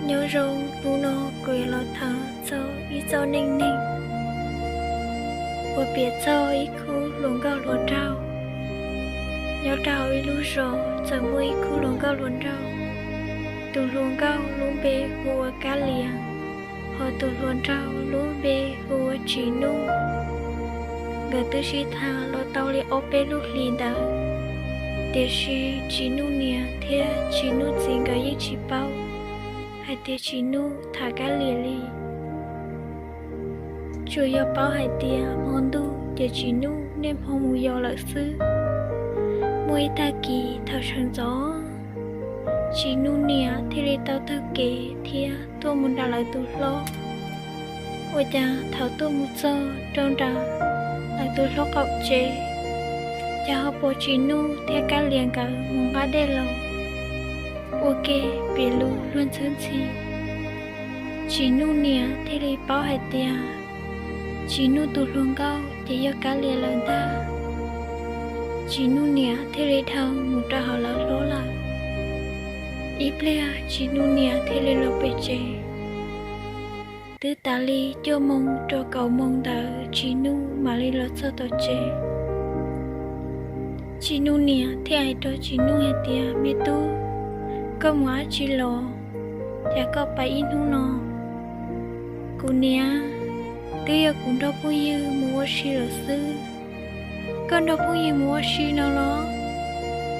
Nyob zoo, hnub no kuv yuav los tham txog ib txoj neej neeg uas piav txog ib khub hluas nkauj hluas nraug nyob rau hauv ib lub zos. Txawm muaj ib khub hluas nkauj hluas nraug, tus hluas nkauj lub npe hu ua Kab Lias, hos tus hluas nraug lub npe hu ua Tsis Nuj. Nkawd twb sib tham los tau li ob peb lub hlis ntawd, tiam sis Tsis Nuj niam thiab Tsis Nuj txiv nkawd yeej tsis paub hais tias Tsis Nuj tham Kab Lias li. Tsuas yog paub hais tias hmo ntuj ces Tsis Nuj niaj hmo mus yos lawm xwb. Muaj ib tag kis thaum sawv ntxov, Tsis Nuj niam thiaj li tau taug kev thiab tuaj mus nram lawv tus hlob. Ua cas thaum tuaj mus txog rau nram lawv tus hlob qaum tsev, cas ho pom Tsis Nuj thiab Kab Lias nkawd mus nqa dej los ua ke piav lus luag ntxhwb ntxhi. Tsis Nuj niam thiaj li paub hais tias Tsis Nuj tus hluas nkauj ces yog Kab Lias lawm ntag. Tsis Nuj niam thiaj li dhau mus rau hauv lawv hlob lawm. Ib pliag Tsis Nuj niam thiaj li los pem tsev. Twb tas li cuaj moos rau kaum moos ntawd Tsis Nuj mam li los txog tom tsev. Tsis Nuj niam thiaj hais rau Tsis Nuj hais tias, Me tub, koj mus dab tsi los, cas koj pais ib hnub no? Kuv niam, twb yog kuv nrog phooj ywg mus ua si lawm xwb. Koj nrog phooj ywg mus ua si no los?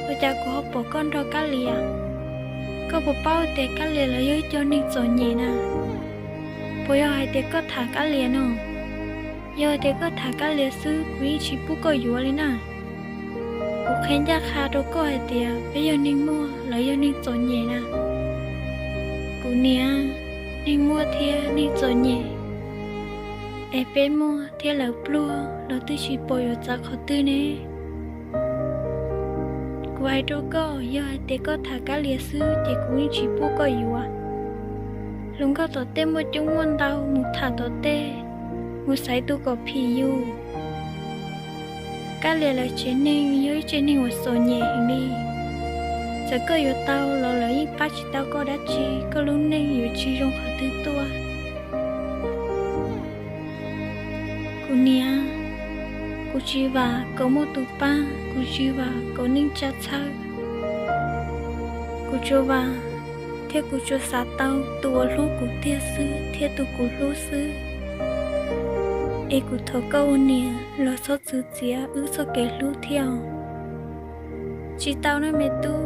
Ua cas kuv ho pom koj nrog Kab Lias? Koj puas paub tias Kab Lias lawv yog ib co neeg txom nyem na? Puas yog hais tias koj tham Kab Lias no? Yog tias koj tham Kab Lias xwb, kuv yeej tsis pub koj yuav li na. Kuv qhia ncaj qha rau koj hais tias peb yog neeg muaj, lawv yog neeg txom nyem na. Kuv niam, neeg muaj thiab neeg txom nyem, es peb muaj thiab lawv pluag los twb tsis pom yuav txawv qhov twg ne. Kuv hais rau koj, yog hais tias koj tham Kab Lias xwb ces kuv yeej tsis pub koj yuav. Hluas nkauj tom tej muaj coob muaj ntau, mus tham tom tej, mus xaiv tus kom phim yus. Kab Lias lawv tsev neeg yog ib tsev neeg uas txom nyem heev li. Txawm koj yuav tau los lawv yeej pab tsis tau koj dab tsi, koj lub neej yuav tsis zoo qhov twg tuaj. Kuv niam, kuv tsis vam kom muaj tus pab, kuv tsis vam kom neej tsa txhawb. Kuv tsuas vam thiab kuv tsuas xav tau tus uas hlub kuv tiag xwb thiab tus kuv hlub xwb. Es kuv thov koj ua niam los txhob txwv txiav wb txoj kev hlub thiab os. Tsis tau nawb me tub,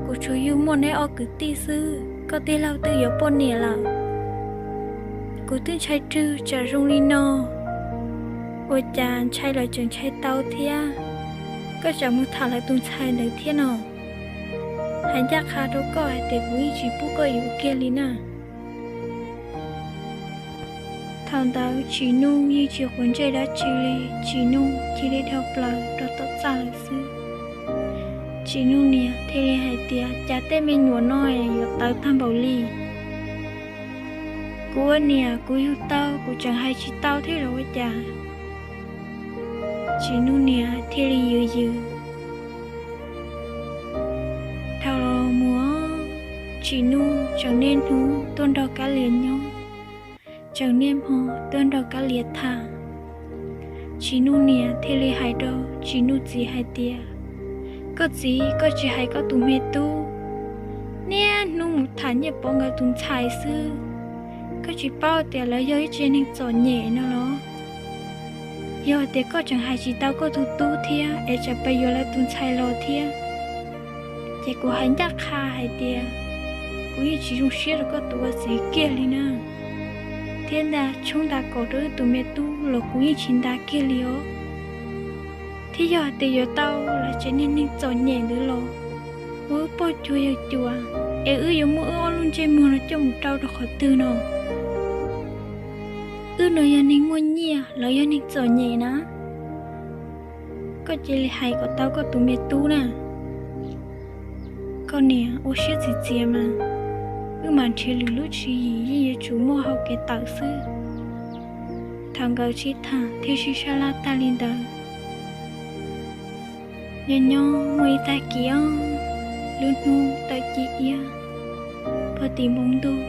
kuv tsuas yug muaj neb ob kwv tij xwb, koj tij laug twb yuav poj niam lawm. Kuv twb ntshai rwg tsam zoo li no, ua cas ntshai lawv tseem ntshai tau thiab. Koj tsam mus tham lawv tus ntxhais ntawd thiab no. Hais ncaj qha rau koj hais tias kuv yeej tsis pub koj yuav kiag li na. Thaum ntawd Tsis Nuj yeej tsis quav ntsej dab tsi li, Tsis Nuj cia li dhau plaws rau tom txaj lawm xwb. Tsis Nuj niam thiaj li hais tias, Cas tej me nyuam no yuav tawv tag npaum li. Kuv ua niam kuv yug tau kuv tseem hais tsis tau thiab los ua cas? Tsis Nuj niam thiaj li yws yws. Dhau los mus, Tsis Nuj tseem niaj hnub tuaj nrog Kab Lias nyob, tseem niaj hmo tuaj nrog Kab Lias tham. Tsis Nuj niam thiaj li hais rau Tsis Nuj txiv hais tias, Koj txiv, koj tsis hais koj tus me tub niaj hnub mus tham Nyiaj Pov nkawd tus ntxhais xwb. Koj tsis paub tias lawv yog ib tsev neeg txom nyem no los? Yog tias koj tseem hais tsis tau koj tus tub thiab es tsam pes yuav lawv tus ntxhais los thiab, ces kuv hais ncaj qha hais tias kuv yeej tsis zoo siab rau koj tus ua txiv kiag li na. Thiab nta tshoob nta kos rau wb tus me tub los kuv yeej tsis nta kiag li os. Thiab yog hais tias yuav tau lawv tsev niag neeg txom nyem ntawd los ua wb poj cuag yawg cuas, es wb yuav muab wb ob lub ntsej muag no coj mus rau rau qhov twg no? Wb no yog neeg muaj nyiaj, lawv yog neeg txom nyem na. Koj cia li hais kom tau koj tus me tub na. Koj niam, ua siab txiv txiav mas, wb mam nrhiav lwm lub tswv yim, yeej yuav tsum muaj hau kev tawm xwb. Thaum nkawd sib tham thiab sib sab laj tag li ntawd, nyob nyob muaj ib tag kis os, lub hnub tawm ci iab, pog tim npoo ntuj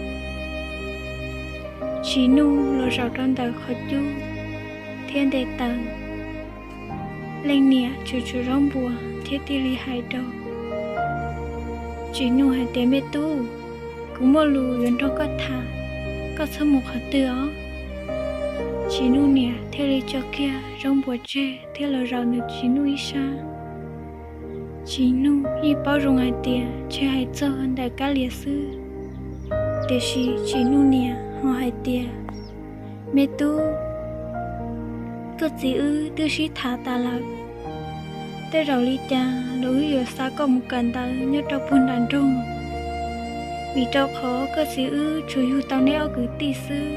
Tsis Nuj los zaum rau ntawm qhov cub thiab nte taws. Leej niam tsuas tsuav zaub npua thiab thiaj li hais rau Tsis Nuj hais tias, Me tub, kuv muaj lus yuav nrog koj tham, koj txhob mus qhov twg os. Tsis Nuj niam thiaj li tso kiag zaub npua tseg thiab los zaum ntawm Tsis Nuj ib sab. Tsis Nuj yeej paub zoo hais tias ntshe hais txog ntawm Kab Lias xwb, tiam sis Tsis Nuj niam ho hais tias, Me tub, koj txiv wb twb sib tham tas lawm. Tej zaum li cas los wb yuav xa koj mus kawm ntawv nyob rau puag nram nroog, vim rau qhov koj txiv wb tsuas yug tau neb ob kwv tij xwb.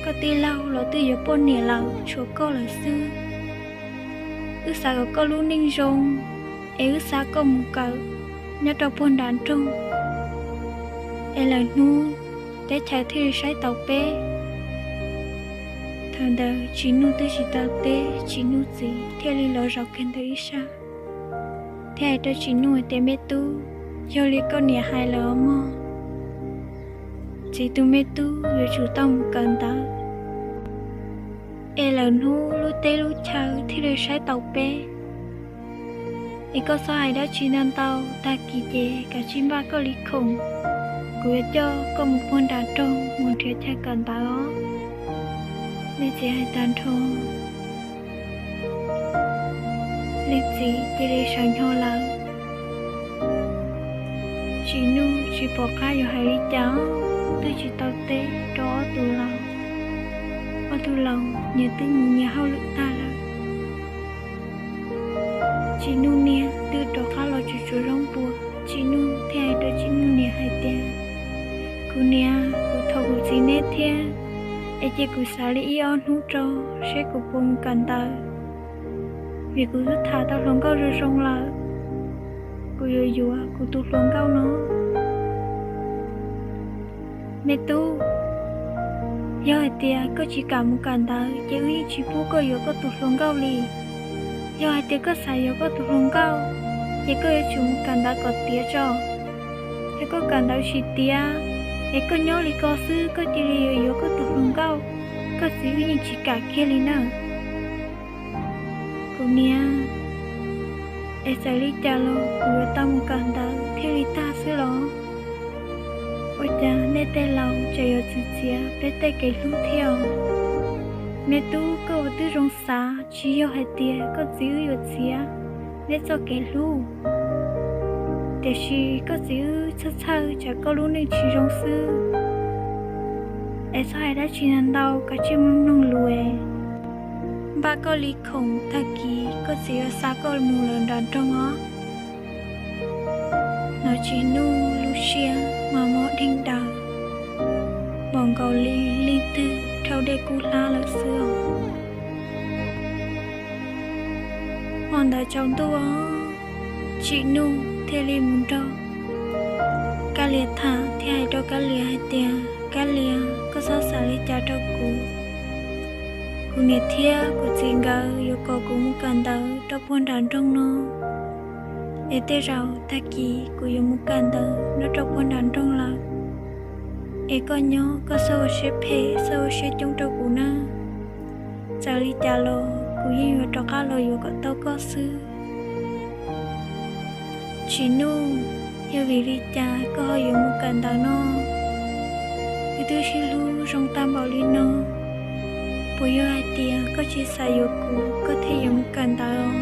Koj tij laug los twb yuav poj niam lawm, tshuav koj lawm xwb. Wb xav kom koj lub neej zoo, es wb xa koj mus kawm nyob rau puag nram nroog, es lawm hnub teb chaws thiaj li saib taus peb. Thaum ntawd Tsis Nuj twb tsis tau teb, Tsis Nuj txiv thiaj li los zaum kiag ntawm ib sab thiab hais rau Tsis Nuj hais tias, Me tub, yog li koj niam hais lawm os mog, txiv tus me tub yuav tsum tau mus kawm ntawv, es lawm hnub lub teb lub chaw thiaj li saib taus peb. Es koj txhob hais dab tsi ntau ntau, tag kis ces kav tsij npaj koj li khoom, kuv yuav coj koj mus puag nram nroog mus nrhiav chaw kawm ntawv os. Leej txiv hais tag nrho, leej txiv cia li sawv nyo lawm. Tsis Nuj tsis pom qab yuav hais li cas, twb tsis tau teb rau ob tug laus. Ob tug laus nyias twb mus nyias hauj lwm tag lawm. Tsis Nuj niam twb rov qab los tsuav tsuav zaub npua. Tsis Nuj thiaj hais rau Tsis Nuj niam hais tias, Kuv niam, kuv thov kuv txiv neb thiab, es cia kuv xav li ib ob hnub tso, seb kuv puas mus kawm ntawv, vim kuv twb tham tau hluas nkauj zoo zoo lawm, kuv yuav yuav kuv tus hluas nkauj no. Me tub, yog hais tias koj tsis kam mus kawm ntawv ces wb yeej tsis pub koj yuav koj tus hluas nkauj li. Yog hais tias koj xav yuav koj tus hluas nkauj, ces koj yuav tsum mus kawm ntawv kom tiav tso. Yog koj kawm ntawv tsis tiav, es koj nyob li ko xwb koj cia li yuav yuav koj tus hluas nkauj, koj txiv wb yeej tsis kam kiag li na. Kuv niam, es txawm li cas los kuv yuav tau mus kawm ntawv thiaj li tag xwb los? Ua cas nej tej laus tseem yuav txwv txiav peb tej kev hlub thiab os? Me tub, koj ua twb zoo xav, tsis yog hais tias koj txiv wb yuav txiav neb txoj kev hlub, tiam sis koj txiv wb txhawj txhawj tsam koj lub neej tsis zoo xwb. Es txhob hais dab tsi ntau, kav tsij mloog lus es npaj koj li khoom, tag kis koj txiv yuav xa koj mus lawm nram nroog os. Hnov Tsis Nuj lub siab mas mob dheej daws, npaum nkaus li leej twg rhaub dej kub hlab lawm xwb os. Hmo ntawd tsaus ntuj os, Tsis Nuj thiaj li mus nrog Kab Lias tham thiab hais rau Kab Lias hais tias, Kab Lias, koj txhob xav li cas rau kuv. Kuv niam thiab kuv txiv nkawd yuav kom kuv mus kawm ntawv rau puag nram nroog no, es tej zaum tag kis kuv yuav mus kawm ntawv nyob rau puag nram nroog lawm. Es koj nyob koj txhob ua siab phem txhob ua siab coob rau kuv nawb. Txawm li cas los kuv yeej yuav rov qab los yuav kom tau koj xwb. Tsis Nuj, yog vim li cas koj ho yuav mus kawm ntawv no? Wb twb sib hlub zoo tag npaum li no, puas yog hais tias koj tsis xav yuav kuv koj thiaj yuav mus kawm ntawv os?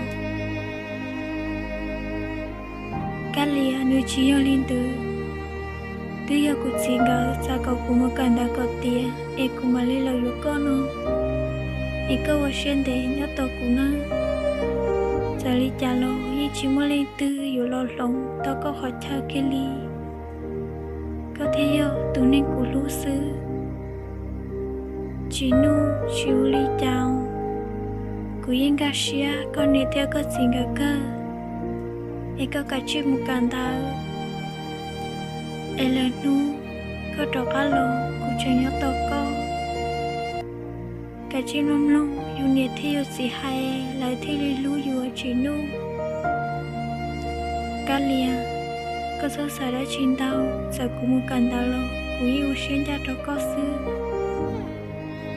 Kab Lias, nws tsis yog li ntawd. Twb yog kuv txiv nkawd xav kom kuv mus kawm ntawv kom tiav es kuv mam li los yuav koj no, es koj ua siab ntev nyob tos kuv nawb. Txawm li cas los yeej tsis muaj leej twg yuav los hloov tau koj qhov chaw kiag li. Koj thiaj yog tus neeg kuv hlub xwb. Tsis Nuj, tsis ua li cas, kuv yeej nkag siab koj niam thiab koj txiv nkawd kawg, es koj kav tsij mus kawm ntawv, es lwm hnub koj rov qab los kuv tseem nyob tos koj. Kav tsij mloog mloog yus niam thiab yus txiv hais, lawv thiaj li hlub yus. Tsis Nuj, Kab Lias, koj txhob xav dab tsi ntau, txawm kuv mus kawm ntawv los kuv yeej ua siab ncaj rau koj xwb.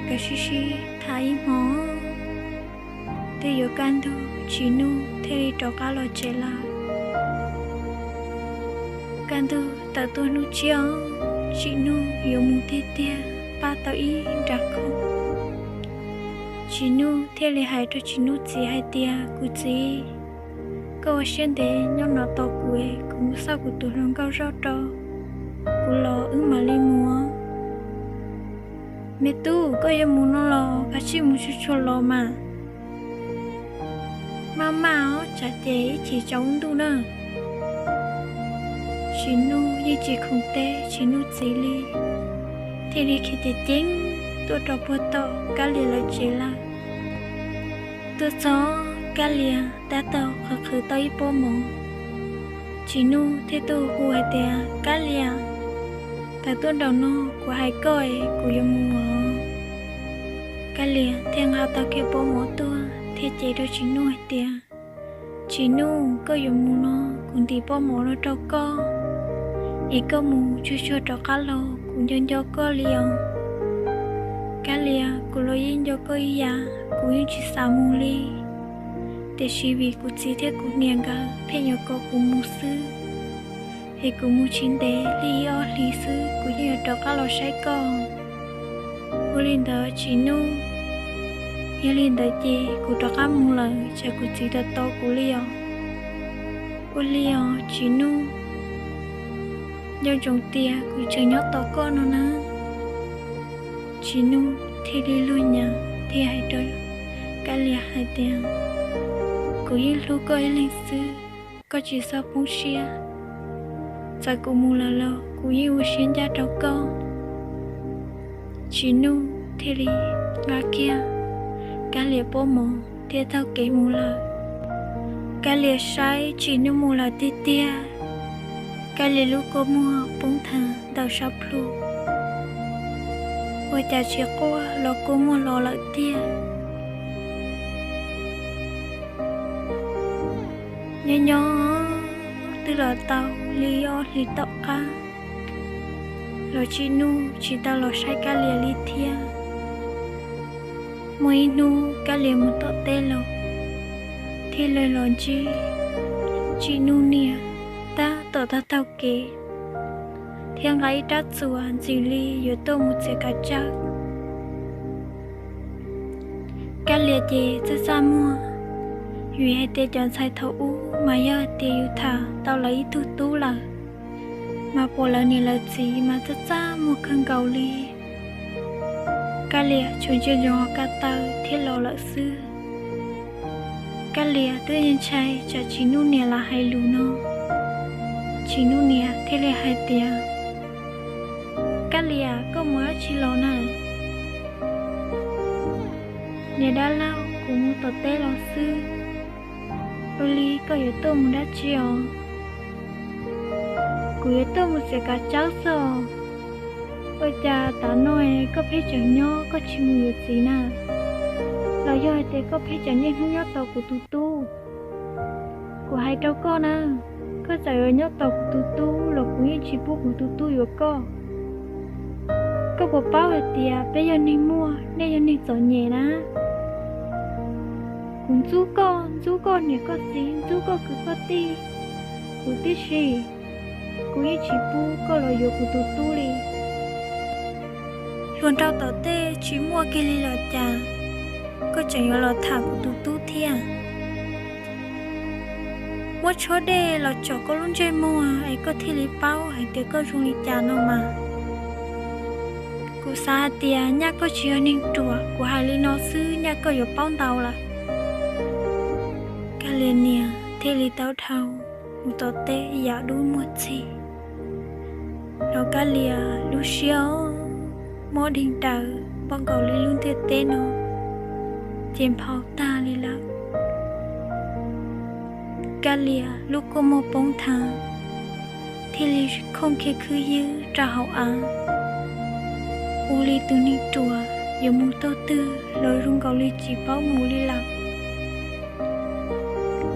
nkawd sib sib tham ib hmo, twb yuav kaj ntug Tsim Nuj thiaj li rov qab los tsev lawm. Kaj ntug tawm tuaj hnub tshiab, Tsim Nuj yuav mus tiag tiag, pab tau ib nra khoom. Tsim Nuj thiaj li hais rau Tsim Nuj txiv hais tias, Kuv txiv, koj ua siab ntev nyob no tos kuv, kuv mus xauj kuv tus hluas nkauj zoj rau, kuv los wb mam li mus. Me tub, koj yuav mus no los kav tsij mus tsuag tsuag los mas. Maj maj os, tsam ces ib chim tsaus ntuj na. Tsim Nuj yeej tsis khoom teb Tsim Nuj txiv li, thiaj li khiav ceev ceev tuaj rau puag tom Kab Lias lawv tsev lawm. Tuaj txog, Kab Lias tab tom qhwv qhwv tau ib pob mov. Tsim Nuj thiaj tuaj hu hais tias, Kab Lias, tawm tuaj nraum no, kuv hais koj es kuv yuav mus os. Kab Lias thiaj nqa tau kiag pob mov tuaj thiaj cev rau Tsim Nuj hais tias, Tsim Nuj, koj yuav mus no, kuv ntim pob mov no rau koj, es koj mus tsuag tsuag rov qab los, kuv nco nco koj li os. Kab Lias, kuv los yeej nco koj ib yam, kuv yeej tsis xav mus li, tiam sis vim kuv txiv thiab kuv niam nkawd pheej yuav kom kuv mus xwb, es kuv mus tsis ntev li ib ob hlis xwb kuv yeej yuav rov qab los saib koj. Ua li ntawd Tsim Nuj, yog li ntawd ces kuv rov qab mus lawm, tsam kuv txiv tau tos kuv li os. Ua li os Tsim Nuj, nco ntsoov tias kuv tseem nyob tos koj no na. Tsim Nuj thiaj li luag nyav thiaj hais rau Kab Lias hais tias, kuv yeej hlub koj ib leeg xwb, koj tsis txhob poob siab. Txawm kuv mus lawm los kuv yeej ua siab ncaj rau koj. Tsim Nuj thiaj li nqa kiag Kab Lias pob mov thiab taug kev mus lawm. Kab Lias saib Tsim Nuj mus lawm tiag tiag, Kab Lias lub kua muag poob thav ntawm sab plhu, ua cas tsis quaj los kua muag los lawm tiag. Nyob nyob twb los tau li ob hlis tom qab los Tsim Nuj tsis tau los saib Kab Lias li thiab. Muaj ib hnub Kab Lias mus tom teb los, thiaj li los ntsib Tsim Nuj niam tab tom taug taug kev thiab nqa ib rab txuas ntxim li yuav tuaj mus txiav kav tsawb. Kab Lias ces txaj txaj muag, vim hais tias cov ntxhais thaum ub mas yog hais tias yus tham tau lawv ib tug tub lawm, mas pom lawv niam lawv txiv mas txaj txaj muag kawg nkaus li. Kab Lias tsuas ntsia ntsoov ko taw thiab los lawm xwb. Kab Lias twb yeej ntshai tsam Tsim Nuj niam lam hais lus no, Tsim Nuj niam thiaj li hais tias, Kab Lias, koj mus dab tsi los na? Niam dab laug, kuv mus tom teb los xwb. Ua li koj yuav tuaj mus dab tsi os? Kuv yuav tuaj mus txiav kav tsawb xwb os. Ua cas tav no koj pheej tseem nyob koj tsis mus yuav txiv na? Los yog hais tias koj pheej tseem niaj hnub nyob tos kuv tus tub? Kuv hais rau koj na, koj txawm yuav nyob tos kuv tus tub los kuv yeej tsis pub kuv tus tub yuav koj. Koj puas paub hais tias peb yog neeg muaj, nej yog neeg txom nyem na? Kuv ntxub koj, ntxub koj niam koj txiv, ntxub koj kwv koj tij, kuv tib si, kuv yeej tsis pub koj los yuav kuv tus tub li. Hluas nraug tom tej tsis muaj kiag li los cas, koj tseem yuav los tham kuv tus tub thiab? Muab tshuab dej los tsom koj lub ntsej muag es koj thiaj li paub hais tias koj zoo li cas no mas. Kuv xav hais tias nyaj koj tsis yog neeg ruam, kuv hais li no xwb nyaj koj yuav paub ntau lawm. Kab Lias niam thiaj li tau dhau mus tom teb yam dub muag txhij. Los Kab Lias lub siab mob dheev daws npaum nkaus li lub ntiaj teb no ces nphau tag li lawm. Kab Lias lub kua muag poob thav, thiaj li khooj kiag khwb ywb rau hauv av, ua li tus neeg ruam yuav mus tog twg los zoo nkaus li tsis paub mus li lawm.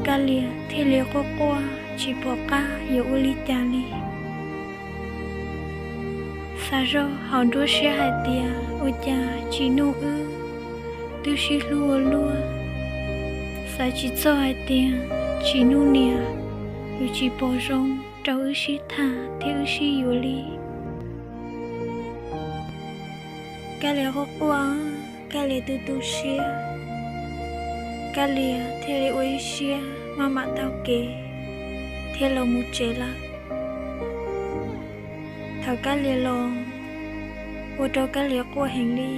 Kab Lias thiaj li quaj quaj tsis pom qab yuav ua li cas li. Tas zog hauv nruab siab hais tias ua cas Tsim Nuj wb twb sib hlub ua luaj, xav tsis txog hais tias Tsim Nuj niam yuav tsis pom zoo rau wb sib tham thiab wb sib yuav li. Kab Lias quaj quaj, Kab Lias tu tu siab, Kab Lias thiaj li ua ib siab maj mam taug kev thiab los mus tsev lawm. Thaum Kab Lias los, ua rau Kab Lias quaj heev li.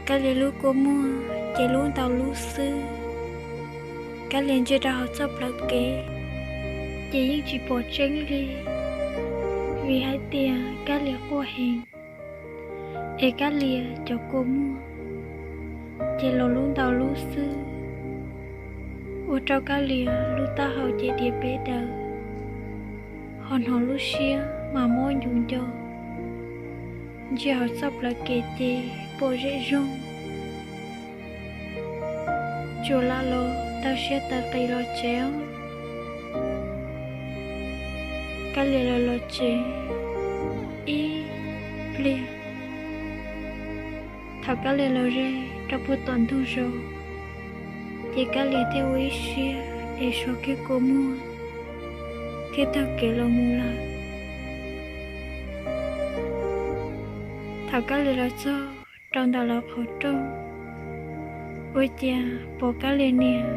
Kab Lias lub kua muag ces lub ntau lub xwb. Kab Lias ntsia rau hauv txoj plawv kev, ces yeej tsis pom tseeb li, vim hais tias Kab Lias quaj heev, es Kab Lias cov kua muag ces los lub ntau lub xwb, ua rau Kab Lias lub taub hau ces diav peb daws, ho hnov lub siab mas mob ncu nco. Ntsia hauv txoj plawv kev ces pom zem zoog, tsuas lam los tau siab tawv qis los tsev os. Kab Lias los los tsev ib pliag. Thaum Kab Lias los ze rau puag tom ntug zos, ces Kab Lias thiaj ua ib siab es so kiag kua muag thiab taug kev los mus lawm. Thaum Kab Lias los txog rau ntawm lawv qhov rooj, ua cas pom Kab Lias niam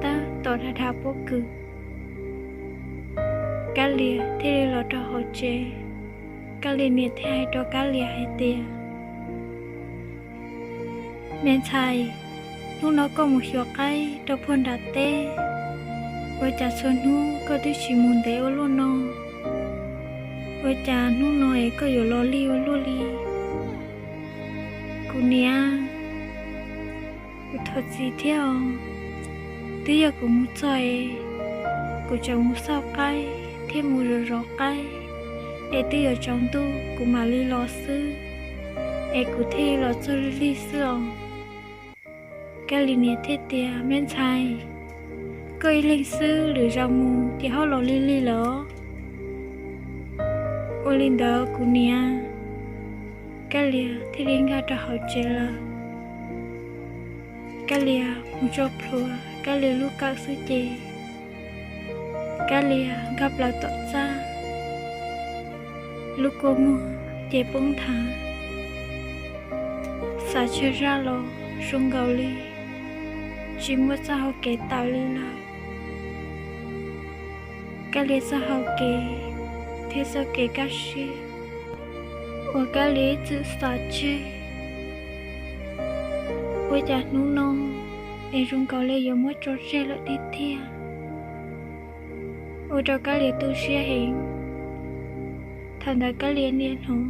tab tom dhia dhia pob kws. Kab Lias thiaj li los rau hauv tsev. Kab Lias niam thiaj hais rau Kab Lias hais tias, Me ntxhais, hnub no koj mus xyuas qaib rau puag nram teb, ua cas txhua hnub koj twb tsis mus ntev ua luaj no? Ua cas hnub no es koj yuav los lig ua luaj li? Kuv niam, kuv thov txim thiab os. Twb yog kuv mus txog es kuv tseem mus xauj qaib thiab mus zov zov qaib, es twb yuav tsaus ntuj kuv mam li los xwb, es kuv thiaj los txog lig lig xwb os. Kab Lias niam thiaj tias, Me ntxhais, koj ib leeg xwb lwm zaus mus ces ho los lig lig lawm os. Ua li ntawd kuv niam. Kab Lias thiaj li nkag rau hauv tsev lawm. Kab Lias mus tso plhuav Kab Lias lub kawm xwb ces Kab Lias nkag plaws tom txaj, lub kua muag ces poob nthav, xav tsawg zaj los zoo nkaus li tsis muaj txoj hau kev tawm li lawm. Kab Lias txoj hau kev thiab txoj kev kaj siab uas Kab Lias ib txwm xav tseg, ua cas hnub no es zoo nkaus li yuav muab tso tseg lawm tiag tiag. Ua rau Kab Lias tu siab heev. Thaum ntawd Kab Lias niam hnov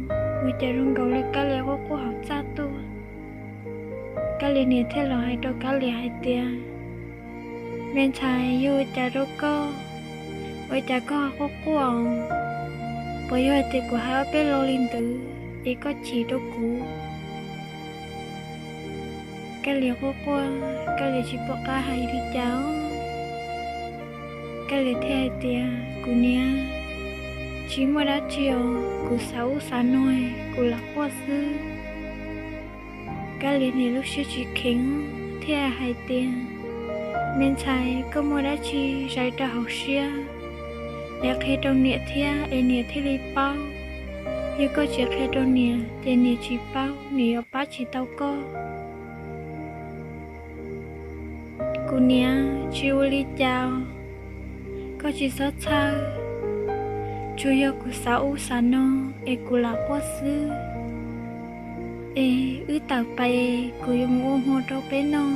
ua cas zoo nkaus li Kab Lias quaj quaj hauv txaj tuaj. Kab Lias niam thiaj los hais rau Kab Lias hais tias, Me ntxhais, yog ua cas rau koj? Ua cas koj quaj quaj? Puas yog hais tias kuv hais ob peb lo li ntawd es koj chim rau kuv? Kab Lias quaj quaj, Kab Lias tsis pom qab hais li cas. Kab Lias thiaj hais tias, Kuv niam, tsis muaj dab tsi os, kuv xav ub xav no, kuv lam quaj xwb. Kab Lias niam lub siab tsis kheev thiaj hais tias, Me ntxhais, koj muaj dab tsi zais rau hauv siab es qhia rau niam thiab es niam thiaj li paub. Yog koj tsis qhia rau niam ces niam tsis paub, niam yuav pab tsis tau koj. Kuv niam, tsis ua li cas, koj tsis txhob txhawj. Tsuas yog kuv xav ub xav no es kuv lam quaj xwb. Es wb tawm pais, kuv yuav mus ua hmo rau peb noj.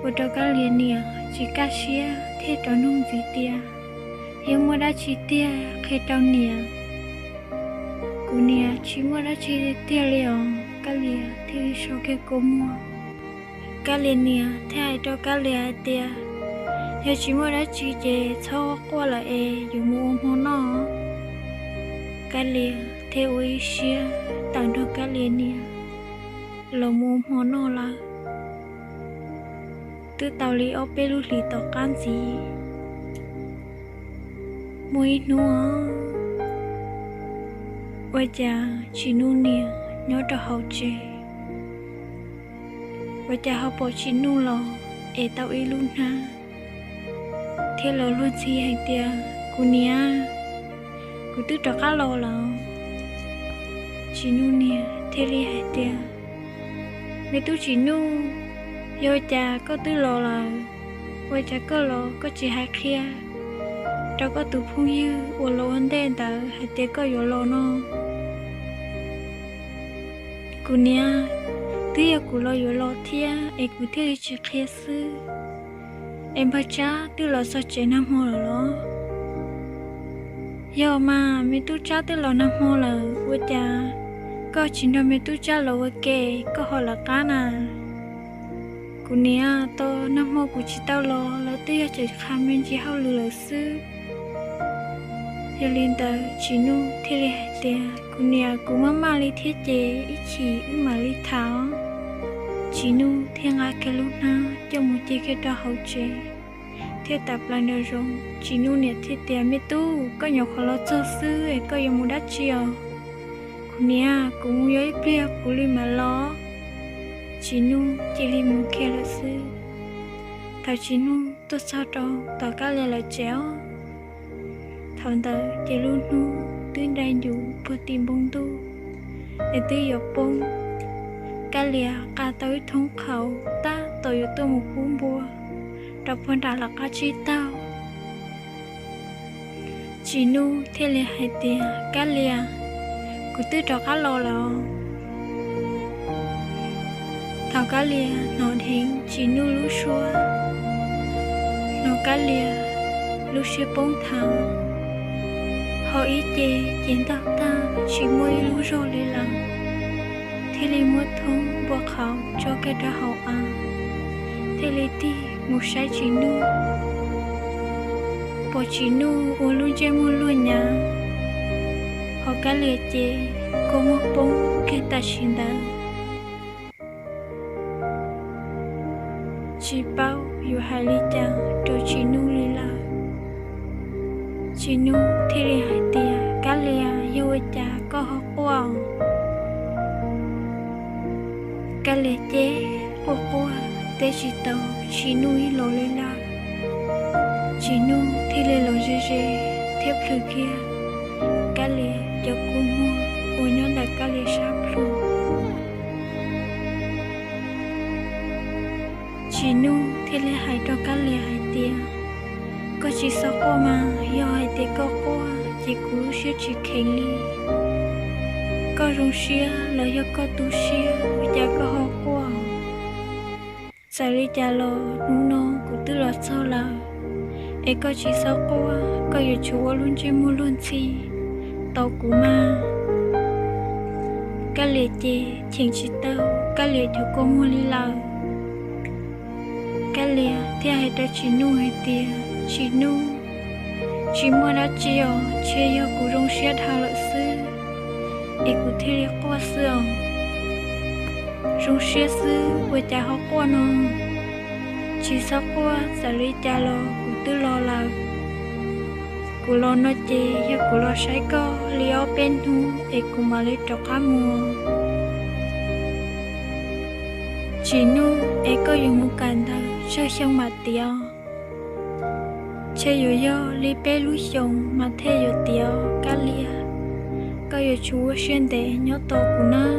Ua rau Kab Lias niam tsis kaj siab thiaj rov nug ntxiv tias, Yog muaj dab tsi tiag qhia rau niam? Kuv niam, tsis muaj dab tsi tiag li os. Kab Lias thiaj li so kiag kua muag. Kab Lias niam thiaj hais rau Kab Lias hais tias, Yog tsis muaj dab tsi ces txhob quaj lawm es yuav mus ua hmo noj. Kab Lias thiaj ua ib siab tawm nrog Kab Lias niam los mus ua hmo noj lawm. Twb tau li ob peb lub hlis tom qab ntxiv, muaj ib hnub, Ua cas Tsis Nuj niam nyob rau hauv tsev, ua cas ho pom Tsis Nuj los es tau ib lub hnab, thiab los luag ntxhi hais tias, Kuv niam, kuv twb rov qab los lawm. Tsis Nuj niam thiaj li hais tias, Me tub Tsis Nuj, yog ua cas koj twb los lawm, ua cas koj los koj tsis hais qhia rau koj tus phooj ywg uas los ua ntej ntawd hais tias koj yuav los no? Kuv niam, twb yog kuv los yuav los thiab es kuv thiaj li tsis qhia xwb. Es npawg Tsab twb los txog tsev nag hmo lawm los? Yog mas, me tub Tsab twb los nag hmo lawm, ua cas koj tsis nrog me tub Tsab los ua ke, koj ho lawv qab na? Kuv niam, tos nag hmo kuv tsis tau los, lawv twb yog tseem qha me ntsis hauj lwm lawm xwb. Yog li ntawd Tsis Nuj thiaj li hais tias, Kuv niam, kuv maj maj li thiab ces ib chim wb mam li tham. Tsis Nuj thiaj nqa kiag lub hnab coj mus cia kiag rau hauv tsev, thiab tawm plaws nraum zoov. Tsis Nuj niam thiaj tias, Me tub, koj nyuam qhuav los txog xwb es koj yuav mus dab tsi os? Kuv niam, kuv mus yog ib pliag kuv li mam los. Tsis Nuj cia li mus kiag lawm xwb. Thaum Tsis Nuj tuaj txog rau tom Kab Lias lawv tsev os, thaum ntawd ces lub hnub twb nra ncuv puag tim npoo ntuj es twb yuav poob. Kab Lias qa tau ib thoob qhaus tab tom yuav tuaj mus pub npua rau puag nram lawv qab tsib taug. Tsis Nuj thiaj li hais tias, Kab Lias, kuv twb rov qab los lawm. Thaum Kab Lias hnov dheev Tsis Nuj lub suab, hnov Kab Lias lub siab poob thav, ho ib ce ces ntaug tag tsis muaj ib lub zog li lawm, thiaj li muab thoob npua qhaus tso kiag rau hauv av, thiaj li tig mus saib Tsis Nuj. Pom Tsis Nuj ua lub ntsej muag luag nyav, ho Kab Lias ces kua muag poob kiag tam sim ntawd. Tsis paub yuav hais li cas rau Tsis Nuj li lawm. Tsis Nuj thiaj li hais tias, Kab Lias, yog ua cas koj ho quaj? Kab Lias ces quaj quaj teb tsis tau Tsis Nuj ib los li lawm. Tsis Nuj thiaj li los ze ze thiab plhws kiag Kab Lias cov kua muag uas nyob ntawm Kab Lias sab plhu. Tsis Nuj thiaj li hais rau Kab Lias hais tias, Koj tsis txhob quaj mas, yog hais tias koj quaj ces kuv lub siab tsis kheev li. Koj zoo siab los yog koj tu siab, ua cas koj ho quaj? Txawm li cas los hnub no kuv twb los txog lawm, es koj tsis txhob quaj, koj yuav tsum ua lub ntsej muag luag ntxhi tau kuv mas. Kab Lias ces cheem tsis tau Kab Lias cov kua muag li lawm. Kab Lias thiaj hais rau Tsis Nuj hais tias, Tsis Nuj, tsis muaj dab tsi os, tsuas yog kuv zoo siab dhau lawm xwb, es kuv thiaj li quaj xwb os. Zoo siab xwb ua cas ho quaj no? Tsis txhob quaj, txawm li cas los kuv twb los lawm. Kuv los no ces yog kuv los saib koj li ob peb hnub es kuv mam li rov qab mus. Tsis Nuj, es koj yuav mus kawm ntawv tsawg xyoo mam tiav? Ntshe yuav yog li peb lub xyoos mas thiaj yuav tiav. Kab Lias, koj yuav tsum ua siab ntev nyob tos kuv nawb.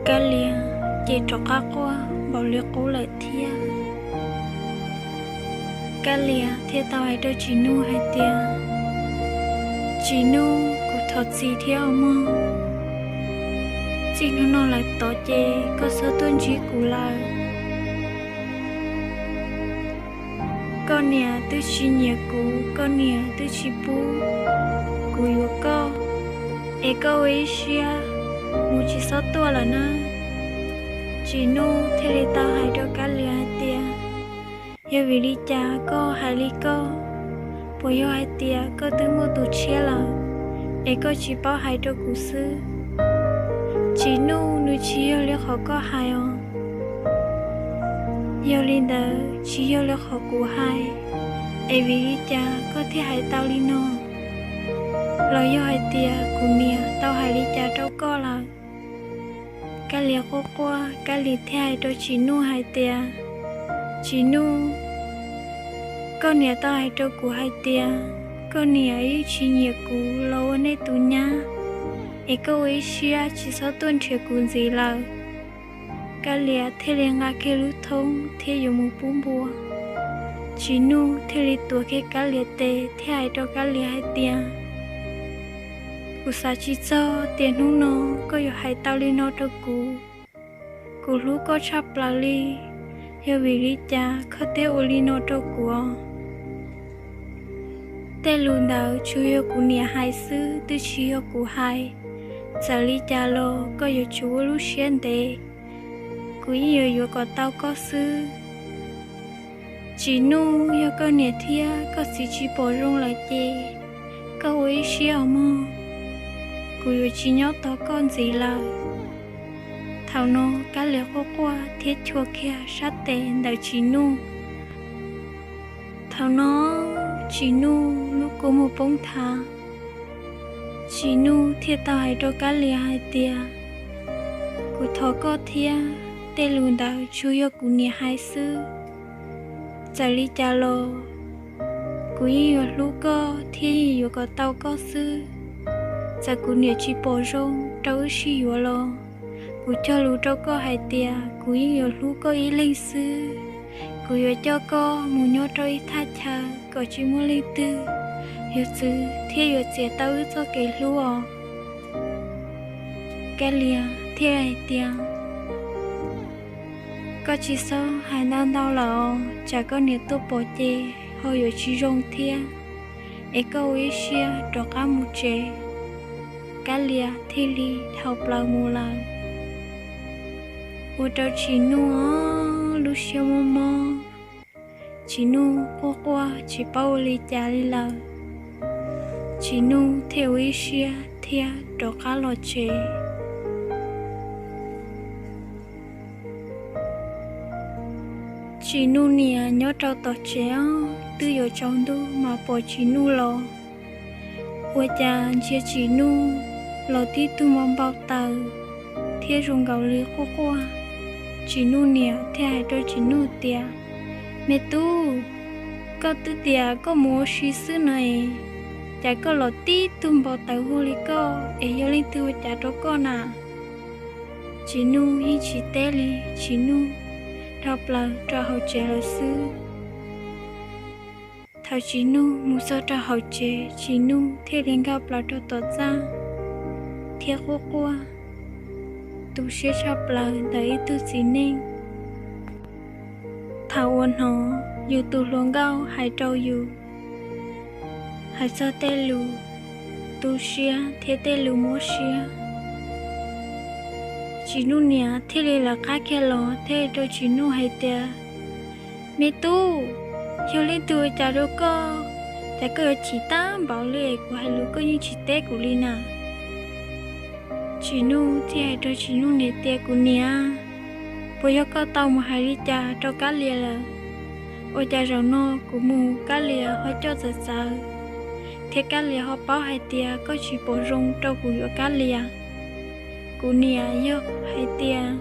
Kab Lias ces rov qab quaj npaum li qub lawm thiab. Kab Lias thiaj tau hais rau Tsis Nuj hais tias, Tsis Nuj, kuv thov txim thiab os mog. Txij hnub no lawm tod ces koj txhob tuaj ntsib kuv lawm. Koj niam twb tsis nyiam kuv, koj niam twb tsis pub kuv yuav koj, es koj ua ib siab mus tsis txhob tuaj lawm na. Tsis Nuj thiaj li tau hais rau Kab Lias hais tias, Yog vim li cas koj hais li koj? Puas yog hais tias koj twb muaj tus tshiab lawm, es koj tsis paub hais rau kuv xwb? Tsis Nuj, nws tsis yog li qhov koj hais os. Yog li ntawd tsis yog li qhov kuv hais, es vim li cas koj thiaj hais tau li no? los yog hais tias kuv niam tau hais li cas rau koj lawm? Kab Lias quaj quaj, Kab Lias thiaj hais rau Tsim Nuj hais tias, Tsim Nuj, koj niam tau hais rau kuv hais tias koj niam yeej tsis nyiam kuv los ua nej tus nyab, es koj ua ib siab tsis txhob tuaj nrhiav kuv ntxiv lawm. Kab Lias thiaj li nqa kiag lub thoob thiab yuav mus pub npua. Tsim Nuj thiaj li tuav kiag Kab Lias tes thiab hais rau Kab Lias hais tias, Kuv xav tsis txog tias hnub no koj yuav hais tau li no rau kuv. Kuv hlub koj tshaj plaws li, yog vim li cas koj thiaj ua li no rau kuv? Tej lus ntawd tsuas yog kuv niam hais xwb, twb tsis yog kuv hais. Txawm li cas los koj yuav tsum ua lub siab ntev, kuv yeej yuav yuav kom tau koj xwb. Tsim Nuj, yog koj niam thiab koj txiv tsis pom zoo lawm ces koj ua ib siab os mog, kuv yuav tsis nyob tos koj ntxiv lawm. Thaum no Kab Lias quaj quaj thiab chua kiag sab tes ntawm Tsim Nuj. Thaum no Tsim Nuj lub kua muag poob thav. Tsim Nuj thiaj tau hais rau Kab Lias hais tias, Kuv thov koj thiab, tej lus ntawd tsuas yog kuv niam hais xwb. Txawm li cas los kuv yeej yuav hlub koj thiab yeej yuav kom tau koj xwb. Txawm kuv niam tsis pom zoo rau wb sib yuav los, kuv cog lus rau koj hais tias kuv yeej yuav hlub koj ib leeg xwb. Kuv yuav coj koj mus nyob rau ib thaj chaw kom tsis muaj leej twg yuav txwv thiab yuav txiav tau wb txoj kev hlub os. Kab Lias thiaj hais tias, Koj tsis txhob hais ntau ntau lawm os, tsam koj niam tuaj pom ces ho yuav tsis zoo thiab. Es koj ua ib siab rov qab mus tsev. Kab Lias thiaj li dhau plaws mus lawm. Ua rau Tsim Nuj lub siab mob mob, Tsim Nuj quaj quaj tsis paub ua li cas li lawm. Tsim Nuj thiaj ua ib siab thiab rov qab los tsev. Tsim Nuj niam nyob rau tom tsev os, twb yuav tsaus ntuj mas pom Tsim Nuj los. Ua cas ntsia Tsim Nuj los tib tug npau npau taws thiab zoo nkaus li quaj quaj. Tsim Nuj niam thiaj hais rau Tsim Nuj tias, Me tub, koj twb tias koj mus ua si xwb no es, cas koj los tib tug npau taws vog li koj es yog leej twg ua cas rau koj na? Tsim Nuj yeej tsis teb li, Tsim Nuj dhau plaws rau hauv tsev lawm xwb. Thaum Tsim Nuj mus txog rau hauv tsev, Tsim Nuj thiaj li nkag plaws rau tom txaj thiab quaj quaj, tu siab tshaj plaws ntawm ib tug txiv neej. Thaum uas hnov yus tus hluas nkauj hais rau yus, hais txog tej lus tu siab thiab tej lus mob siab, Tsim Nuj niam thiaj li lawv qab kiag los thiaj rau Tsim Nuj hais tias, Me tub, yog leej twg ua cas rau koj, cas koj yuav chim tag npaum li es kuv hais lus koj yeej tsis teb kuv li na? Tsim Nuj thiaj hais rau Tsim Nuj niam tias, Kuv niam, puas yog koj tau mus hais li cas rau Kab Lias lawm? Ua cas zaum no kuv mus Kab Lias ho coj txawv txawv, thiab Kab Lias ho paub hais tias koj tsis pom zoo rau kuv yuav Kab Lias. Kuv niam, yog hais tias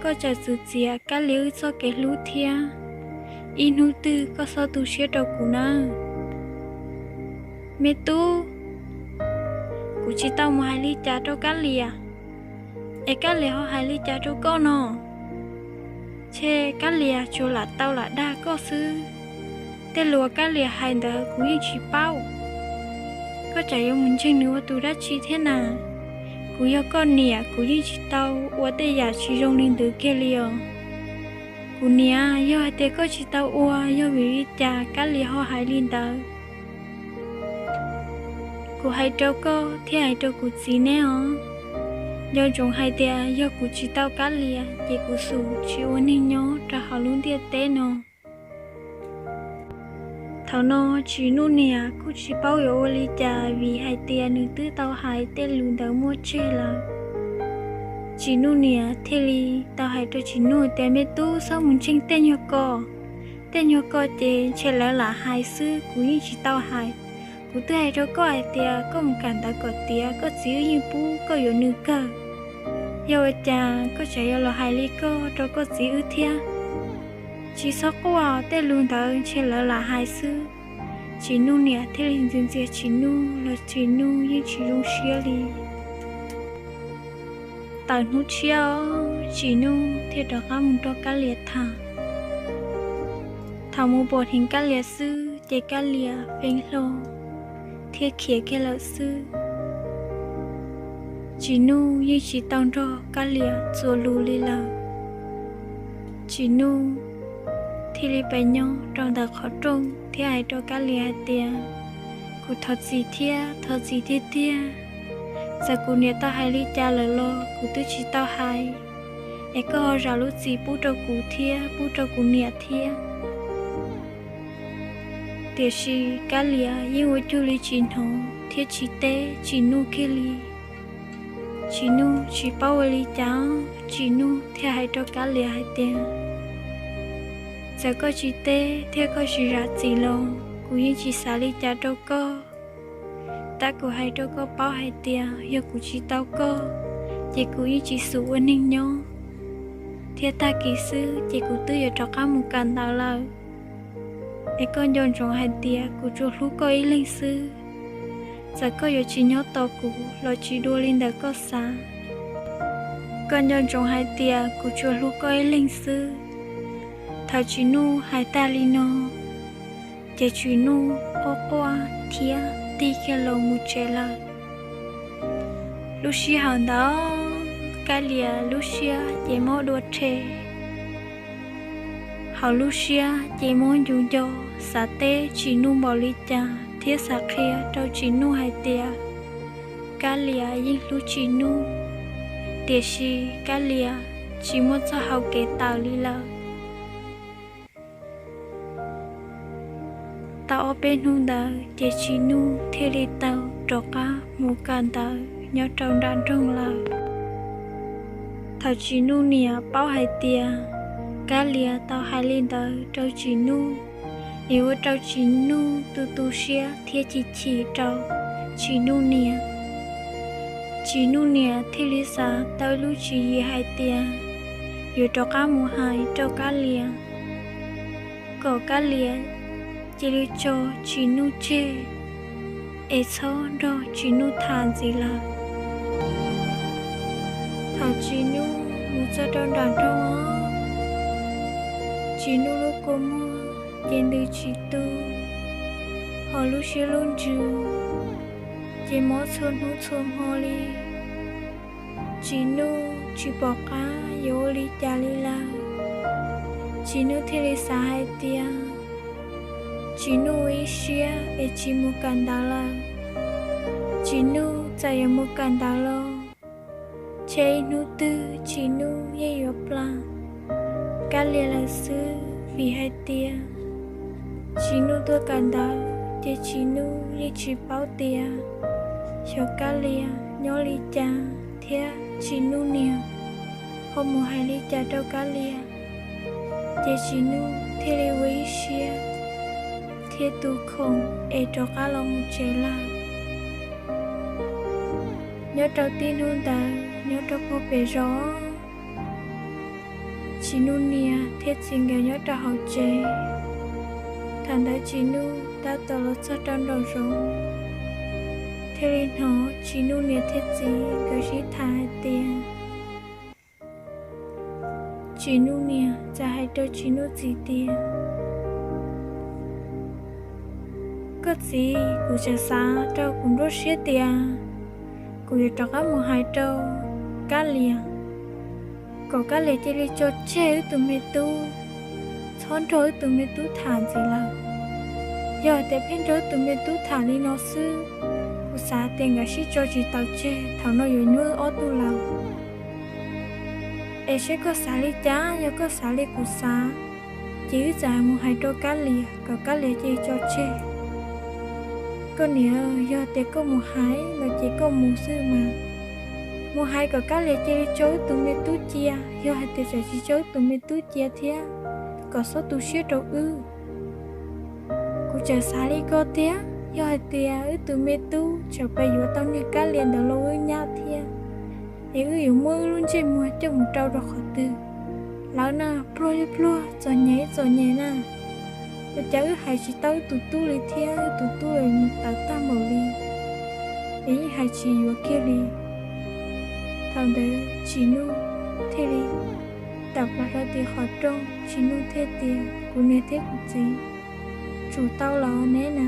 koj txawm txwv txiav Kab Lias wb txoj kev hlub thiab, ib hnub twg koj txhob tu siab rau kuv nawb. Me tub, kuv tsis tau mus hais li cas rau Kab Lias, es Kab Lias ho hais li cas rau koj no? Ntshe Kab Lias tsuas lam tau lam dag koj xwb. Tej lus Kab Lias hais ntawd kuv yeej tsis paub. Koj tsam yuav mus ntseeg nws ua tus dab tsi thiab na? Kuv yog koj niam, kuv yeej tsis tau ua tej yam tsis zoo li ntawd kiag li os. Kuv niam, yog hais tias koj tsis tau ua, yog vim li cas Kab Lias ho hais li ntawd? Kuv hais rau koj thiab hais rau kuv txiv neb os, nco ntsoov hais tias yog kuv tsis tau Kab Lias ces kuv xum tsis ua neeg nyob rau hauv lub ntiaj teb no. Thaum no Tsim Nuj niam kuj tsis paub yuav ua li cas vim hais tias nws twb tau hais tej lus ntawd muaj tseg lawm. Tsim Nuj niam thiaj li tau hais rau Tsim Nuj tias, Me tub, txhob mus ntseeg tej nyuag ko. Tej nyuag ko ces ntshe lawv lam hais xwb, kuv yeej tsis tau hais. Kuv twb hais rau koj hais tias koj mus kawm ntawv kom tiav, koj txiv wb yeej pub koj yuav nws kawg. Yog ua cas koj tseem yuav los hais li koj rau koj txiv wb thiab? Tsis txhob quaj, tej lus ntawd ntshe lawv lam hais xwb. Tsim Nuj niam thiaj li ntxias ntxias Tsim Nuj los Tsim Nuj yeej tsis zoo siab li. Tawm hnub tshiab os, Tsim Nuj thiaj rov qab mus nrog Kab Lias tham. Thaum mus pom heev Kab Lias xwb ces Kab Lias feeb hlo thiab khiav kiag lawm xwb. Tsim Nuj yeej tsis tau nrog Kab Lias txuas lus li lawm. Tsim Nuj thiaj li pes nyob rau ntawm qhov rooj thiab hais rau Kab Lias hais tias, kuv thov txim thiab thov txim tiag tiag. Txawm kuv niam tau hais li cas lawm los kuv twb tsis tau hais, es koj ho zam lub txim pub rau kuv thiab pub rau kuv niam thiab. Tiam sis Kab Lias yeej ua cuag li tsis hnov thiab tsis teb Tsim Nuj kiag li. Tsim Nuj tsis paub ua li cas, Tsim Nuj thiaj hais rau Kab Lias hais tias, txawm koj tsis teb thiab koj tsis zam txim los kuv yeej tsis xav li cas rau koj. Tab kuv hais rau koj paub hais tias yog kuv tsis tau koj, ces kuv yeej tsis xum ua neeg nyob, thiab tag kis xwb ces kuv twb yuav rov qab mus kawm ntawv lawm. Es koj nco ntsoov hais tias kuv tsuas hlub koj ib leeg xwb. Txawm koj yuav tsis nyob tos kuv los tsis dua li ntawm koj xav, koj nco ntsoov hais tias kuv tsuas hlub koj ib leeg xwb. Thaum Tsim Nuj hais tag li no, ces Tsim Nuj quaj quaj thiab tig kiag los mus tsev lawm. Lub sij hawm ntawd Kab Lias lub siab ces mob dua rhe. Hauv lub siab ces mob ncu nco, xav teb Tsim Nuj npaum li cas thiab xav qhia rau Tsim Nuj hais tias Kab Lias yeej hlub Tsim Nuj, tiam sis Kab Lias tsis muaj txoj hau kev tawm li lawm. Tau ob peb hnub ntawd ces Tsim Nuj thiaj li tau rov qab mus kawm ntawv nyob rau nram nroog lawm. Thaum Tsim Nuj niam paub hais tias Kab Lias tau hais li ntawd rau Tsim Nuj, es ua rau Tsim Nuj tu tu siab thiab chim chim rau Tsim Nuj niam. Tsim Nuj niam thiaj li xav tau lub tswv yim hais tias yuav rov qab mus hais rau Kab Lias, kom Kab Lias cia li tso Tsim Nuj tseg, es txhob nrog Tsim Nuj tham ntxiv lawm. Thaum Tsim Nuj mus txog rau nram nroog, Tsim Nuj lub kua muag ces ntws tsis tu, ho lub siab lub ntsws ces mob txhua hnub txhua hmo li. Tsim Nuj tsis pom qab yuav ua li cas li lawm. Tsim Nuj thiaj li xav hais tias Tsim Nuj ua ib siab es tsis mus kawm ntawv lawm. Tsim Nuj txawm yuav mus kawm ntawv los ntshe ib hnub twg Tsim Nuj yeej yuav plam Kab Lias lawm xwb, vim hais tias Tsim Nuj tuaj kawm ntawv ces Tsim Nuj yeej tsis paub tias xyov Kab Lias nyob li cas thiab Tsim Nuj niam ho mus hais li cas rau Kab Lias. Ces Tsim Nuj thiaj li ua ib siab thiab tu khoom es rov qab los mus tsev lawm. Nyob rau tib hnub ntawd nyob rau puag pem zos, Tsim Nuj niam thiab txiv nkawd nyob rau hauv tsev. Thaum ntawd Tsim Nuj tab tom los txog rau nraum zoov, thiaj li hnov Tsim Nuj niam thiab txiv nkawd sib tham hais tias, Tsim Nuj niam txawm hais rau Tsim Nuj txiv tias, koj txiv, kuv tseem xav rau kuv nruab siab tias kuv yuav rov qab mus hais rau Kab Lias, kom Kab Lias cia li tso tseg wb tus me tub, txhob nrog wb tus me tub tham ntxiv lawm. Yog hais tias pheej nrog wb tus me tub tham li no xwb, kuv xav tias nkawd sib tso tsis taus tseg, thaum no yuav nyuaj wb ob tug lawm. Es seb koj xav li cas, yog koj xav li kuv xav, ces wb txawm mus hais rau Kab Lias kom Kab Lias cia li tso tseg. Koj niam, yog tias koj mus hais no ces koj mus xwb mas. Mus hais kom Kab Lias cia li tso wb tus me tub cia, yog hais tias txawm tsis tso wb tus me tub cia thiab, kom txhob tu siab rau wb. Kuv tseem xav li koj tiag, Yog hais tias wb tus me tub tseem pab yuav tau niag Kab Lia ntawd los wb nyab thiab, es wb yuav muab wb lub ntsej muag coj mus rau rau qhov twg? Lawv na, pluag ib pluag, txom nyem ib txom nyem na. Ua cas wb hais tsis tau wb tus tub li thiab, wb tus tub los mus tawv tag npaum li, es yeej hais tsis yuav kiag li. Thaum ntawd Tsim Nuj thiaj li tawm plaws rau tim qhov rooj, Tsim Nuj thiaj tias, kuv niam thiab kuv txiv, tsum tau los neb na.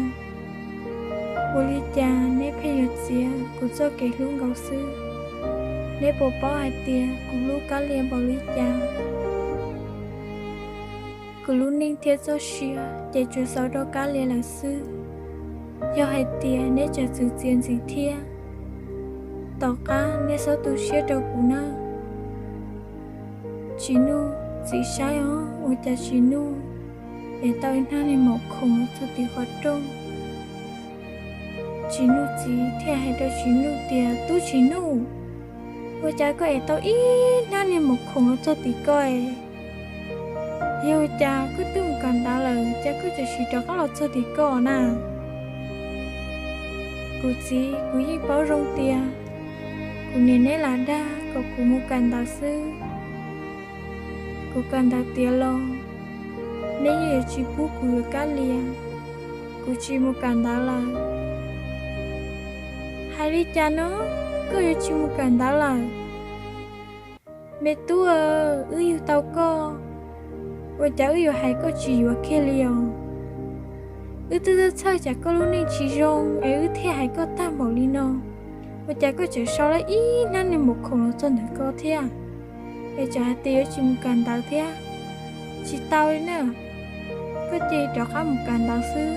Ua li cas neb pheej yuav txiav kuv txoj kev hlub nkaus xwb? Neb puas paub hais tias kuv hlub Kab Lia npaum li cas? Kuv lub neej thiab txoj sia ces tsuas xav rau Kab Lia lawm xwb. Yog hais tias neb tseem txwv txiav ntxiv thiab, tom qab neb txhob tu siab rau kuv nawb. Tsim Nuj txiv saib os, ua cas Tsim Nuj es tau ib hnab niag maum khoom los txog tim qhov rooj. Tsim Nuj txiv thiaj hais rau Tsim Nuj tias, tub Tsim Nuj, ua cas koj es tau ib hnab niag maum khoom los txog tim ko es? Yog ua cas koj twb mus kawm ntawv lawm, cas koj tseem sim rov qab los txog tim ko na? Kuv txiv, kuv yeej paub zoo tias kuv niam neb lam dag kom kuv mus kawm ntawv xwb. Kuv kawm ntawv tiav los, neb yeej yuav tsis pub kuv yuav Kab Lia, kuv tsis mus kawm ntawv lawm. Hais li cas no, koj yuav tsis mus kawm ntawv lawm? Me tub, wb yug tau koj, ua cas wb yuav hais koj tsis yuav kiag li os? Wb twb txhawj tsam koj lub neej tsis zoo es wb thiaj hais koj tag npaum li no. Ua cas koj tseem sau lawm ib hnab niag maum khoom los txog ntawm ko thiab, es tseem hais tias yuav tsis mus kawm ntawv thiab? Tsis tau li na, koj cia li rov qab mus kawm ntawv xwb.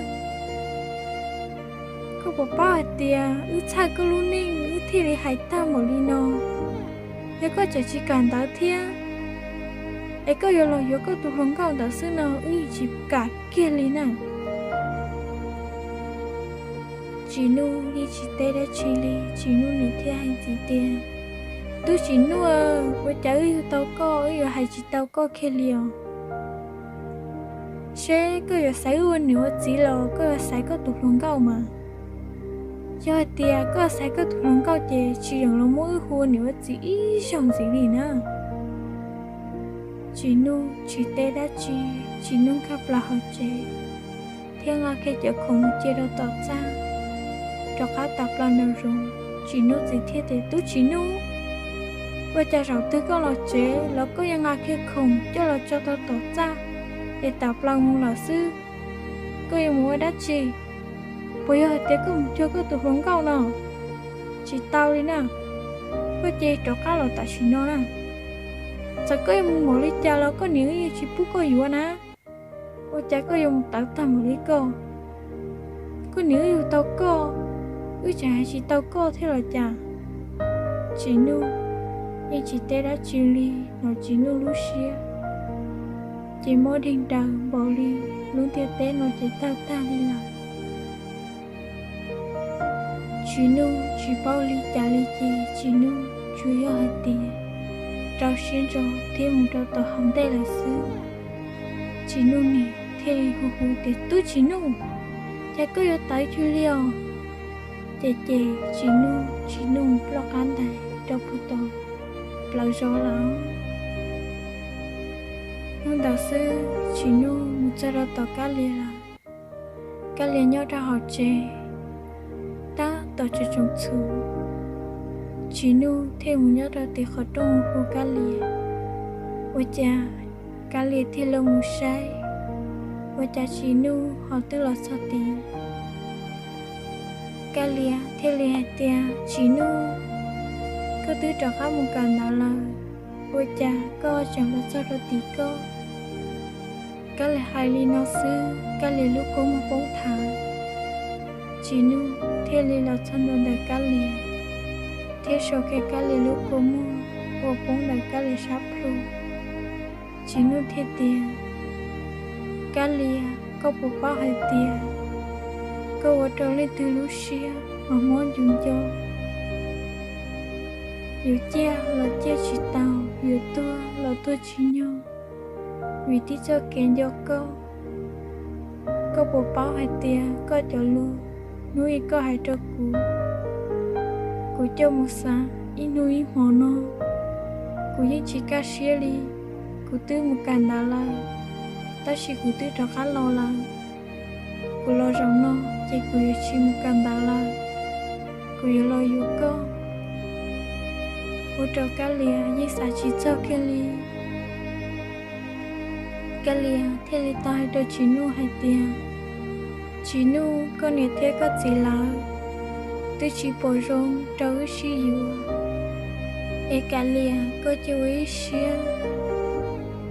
Koj puas paub hais tias wb txhawj koj lub neej wb thiaj li hais tag npaum li no. Yog koj tseem tsis kawm ntawv thiab, es koj yuav los yuav koj tus hluas nkauj ntawd xwb no wb yeej tsis kam kiag li na. Tsim Nuj yeej tsis teb dab tsi li, Tsim Nuj niam thiaj hais ntxiv tias, tub Tsim Nuj, ua cas wb yug tau koj wb yuav hais tsis tau koj kiag li os? Seb koj yuav xaiv wb ua niam ua txiv los koj yuav xaiv koj tus hluas nkauj mas. Yog hais tias koj xaiv koj tus hluas nkauj ces tsis yeem los muab wb hu ua niam ua txiv ib zaug ntxiv li na. Tsim Nuj tsis teb dab tsi, Tsim Nuj nkag plaws hauv tsev thiab nqa kiag cov khoom mus cia rau tom txaj, rov qab tawm plaws nraum zoov. Tsim Nuj txiv thiaj tias, tub Tsim Nuj, ua cas zaum twg koj los tsev los koj yuav nqa kiag khoom coj los tso rau tom txaj es tawm plaws mus lawm xwb? Koj yuav mus ua dab tsi? Puas yog hais tias koj mus cuag koj tus hluas nkauj no? Tsis tau li na, koj cia li rov qab los tam sim no na. Txawm koj yuav mus npaum li cas los koj niam wb yeej tsis pub koj yuav na. Ua cas koj yuav mus tawv tag npaum li koj? Koj niam wb yug tau koj, wb tseem hais tsis tau koj thiab los cas? Tsim Nuj yeej tsis teb dab tsi li, hnov Tsim Nuj lub siab ces mob deeg daws npaum li lub ntiaj teb no ces tawg tag li lawm. Tsim Nuj tsis paub ua li cas li ces Tsim Nuj tsuas yog hais tias rau siab ntso thiab mus rau tom hauv ntej lawm xwb. Tsim Nuj niam thiaj li hu hu tias, tub Tsim Nuj, cas koj yuav tawv cuag li os? Ces ces Tsim Nuj, Tsim Nuj ploj qab ntais rau puag tom plawv zos lawm. Hnub ntawd xwb Tsim Nuj mus txog rau tom Kab Lia lawm. Kab Lia nyob rau hauv tsev tab tom tsoos tsoos txhuv. Tsim Nuj thiaj mus nyob rau tim qhov rooj hu Kab Lia. Ua cas Kab Lia thiaj li mus saib, ua cas Tsim Nuj ho twb los txog tid. Kab Lia thiaj li hais tias, Tsim Nuj, koj twb rov qab mus kawm ntawv lawm, ua cas koj tseem los txog rau tim koj? Kab Lia hais li no xwb, Kab Lia lub kua muag poob thav. Tsim Nuj thiaj li los txog ntua ntawm Kab Lia thiab so kiag Kab Lia lub kua muag uas poob ntawm Kab Lia sab plhu. Tsim Nuj thiaj tias, Kab Lia, koj puas paub hais tias koj ua rau leej twg lub siab mas mob ncu nco? Yuav ciaj los ciaj tsis tau, yuav tuag los tuag tsis nyog, vim tib txoj kev nco koj. Koj puas paub hais tias koj cov lus hnub uas koj hais rau kuv, kuv coj mus xav ib hnub ib hmos no, kuv yeej tsis kaj siab li. Kuv twb mus kawm ntawv lawm, tab sis kuv twb rov qab los lawm. Kuv los zaum no ces kuv yuav tsis mus kawm ntawv lawm, kuv yuav los yuav koj. Ua rau Kab Lias yeej xav tsis txog kiag li. Kab Lias thiaj li tau hais rau Tsis Nuj hais tias, Tsis Nuj, koj niam thiab koj txiv lawv twb tsis pom zoo rau wb sib yuav, es Kab Lias koj cia ua ib siab.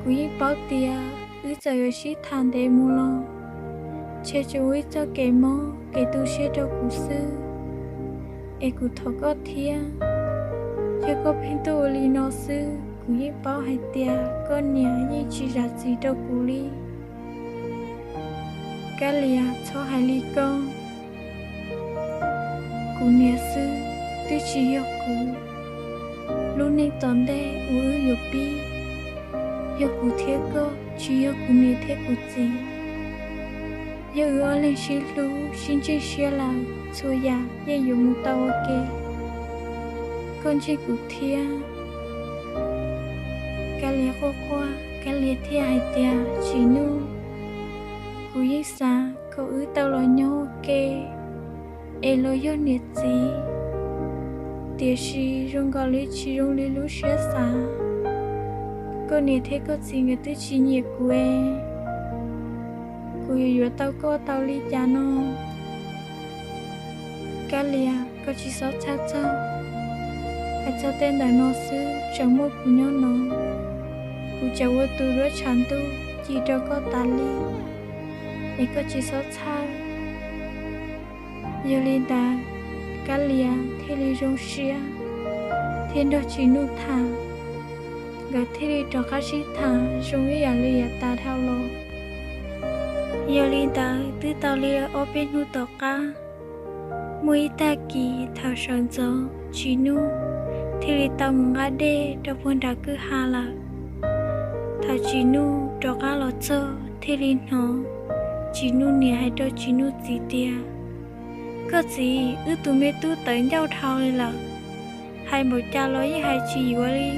Kuv yeej paub tias wb txawm yuav sib tham ntev mus los ntshe tsuas ua ib txoj kev mob kev tu siab rau kuv xwb. Es kuv thov koj thiab, yog koj pheej tuaj ua li no xwb, kuv yeej paub hais tias koj niam yeej tsis zam txim rau kuv li. Kab Lias, txhob hais li ko. Kuv niam xwb twb tsis yog kuv. Lub neej tom ntej uas wb yuav pib, yog kuv thiab koj, tsis yog kuv niam thiab kuv txiv. Yog wb ob leeg sib hlub sib ntseeg siab lawm, txhua yam yeej yuav mus tau ua ke. Koj ntseeg kuv thiab. Kab Lias quaj quaj, Kab Lias thiaj hais tias, Tsis Nuj, kuv yeej xav kom wb tau los nyob ua ke es los yog niam txiv, tiam sis zoo nkaus li tsis zoo li lub siab xav. Koj niam thiab koj txiv nkawd twb tsis nyiam kuv es kuv yuav yuav tau koj tau li cas no? Kab Lias, koj tsis txhob txhawj txog. Hais txog tej ntawm no xwb, tseem muaj kuv nyob no, kuv tseem ua tus duab tshav ntuj ci rau koj tas li, es koj tsis txhob txhawj. Yog li ntawd, Kab Lias thiaj li zoo siab thiab nrog Tsis Nuj tham. Nkawd thiaj li rov qab sib tham zoo ib yam li yav tas dhau los. Yog li ntawd, twb tau li ob peb hnub tom qab, muaj ib tag kis thaum sawv ntxov Tsis Nuj thiaj li tau mus nqa dej rau puag nram kwj ha lawm. Thaum Tsis Nuj rov qab los txog thiaj li hnov Tsis Nuj niam hais rau Tsis Nuj txiv tias, Koj txiv, wb tus me tub tawv ncauj dhau li lawm, hais npaum cas los yeej hais tsis yuav li.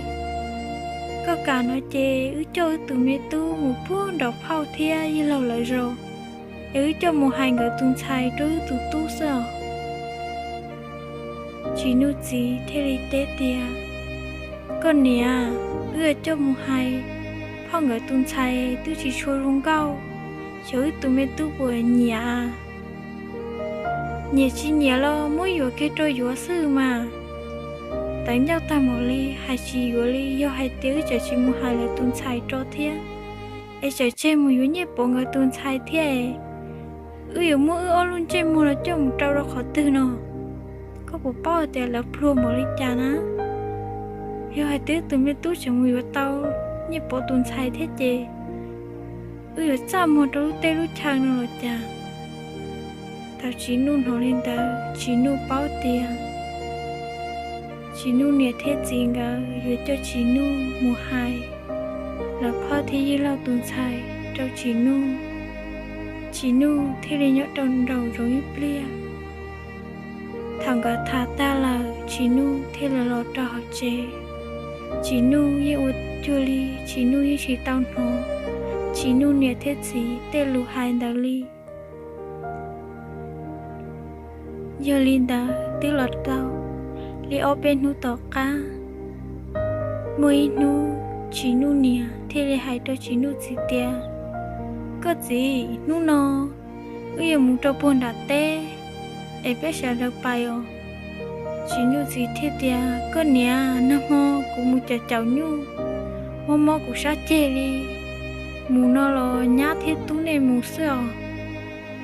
Koj kam no ces wb coj wb tus me tub mus puag nraum phauj thiab yawg laus lawv zos, es wb coj mus hais nkawd tus ntxhais rau wb tus tub xwb os. Tsis Nuj txiv thiaj li teb tias, Koj niam, wb yuav coj mus hais phauj nkawd tus ntxhais twb tsis tshua zoo nkauj, xyov wb tus me tub puas nyiam. Nyiam tsis nyiam los muab yuam kiag rau yuav xwb mas. Tawv ncauj tag npaum li hais tsis yuav li, yog hais tias wb tseem tsis mus hais lawv tus ntxhais rau thiab, es tseem tseg mus yuav Nyiaj Pov nkawd tus ntxhais thiab, wb yuav muab wb ob lub ntsej muag los coj mus rau rau qhov twg no? Koj puas paub hais tias lawv pluag npaum li cas na? Yog hais tias wb tus me tub tseem mus yuav tau Nyiaj Pov tus ntxhais thiab ces wb yuav txaj muag rau lub teb lub chaw no los cas? Thaum Tsis Nuj hnov li ntawd, Tsis Nuj paub tias Tsis Nuj niam thiab txiv nkawd yuav coj Tsis Nuj mus hais lawv phauj thiab yawg laus tus ntxhais rau Tsis Nuj. Tsis Nuj thiaj li nyob rau nraum zoov ib pliag. Thaum nkawd tham tag lawm, Tsis Nuj thiaj li los rau hauv tsev. Tsis Nuj yeej ua cuag li Tsis Nuj yeej tsis tau hnov Tsis Nuj niam thiab txiv tej lus hais ntawd li. Yog li ntawd, twb los tau li ob peb hnub tom qab, muaj ib hnub Tsis Nuj niam thiaj li hais rau Tsis Nuj txiv tias, Koj txiv, hnub no wb yuav mus rau puag nram teb es peb sawv daws pais os. Tsis Nuj txiv thiaj tias, Koj niam, nag hmo kuv mus caum caum nyuj, mob mob kuv sab ceg li. Mus no los nyab thiab tub nej mus xwb os.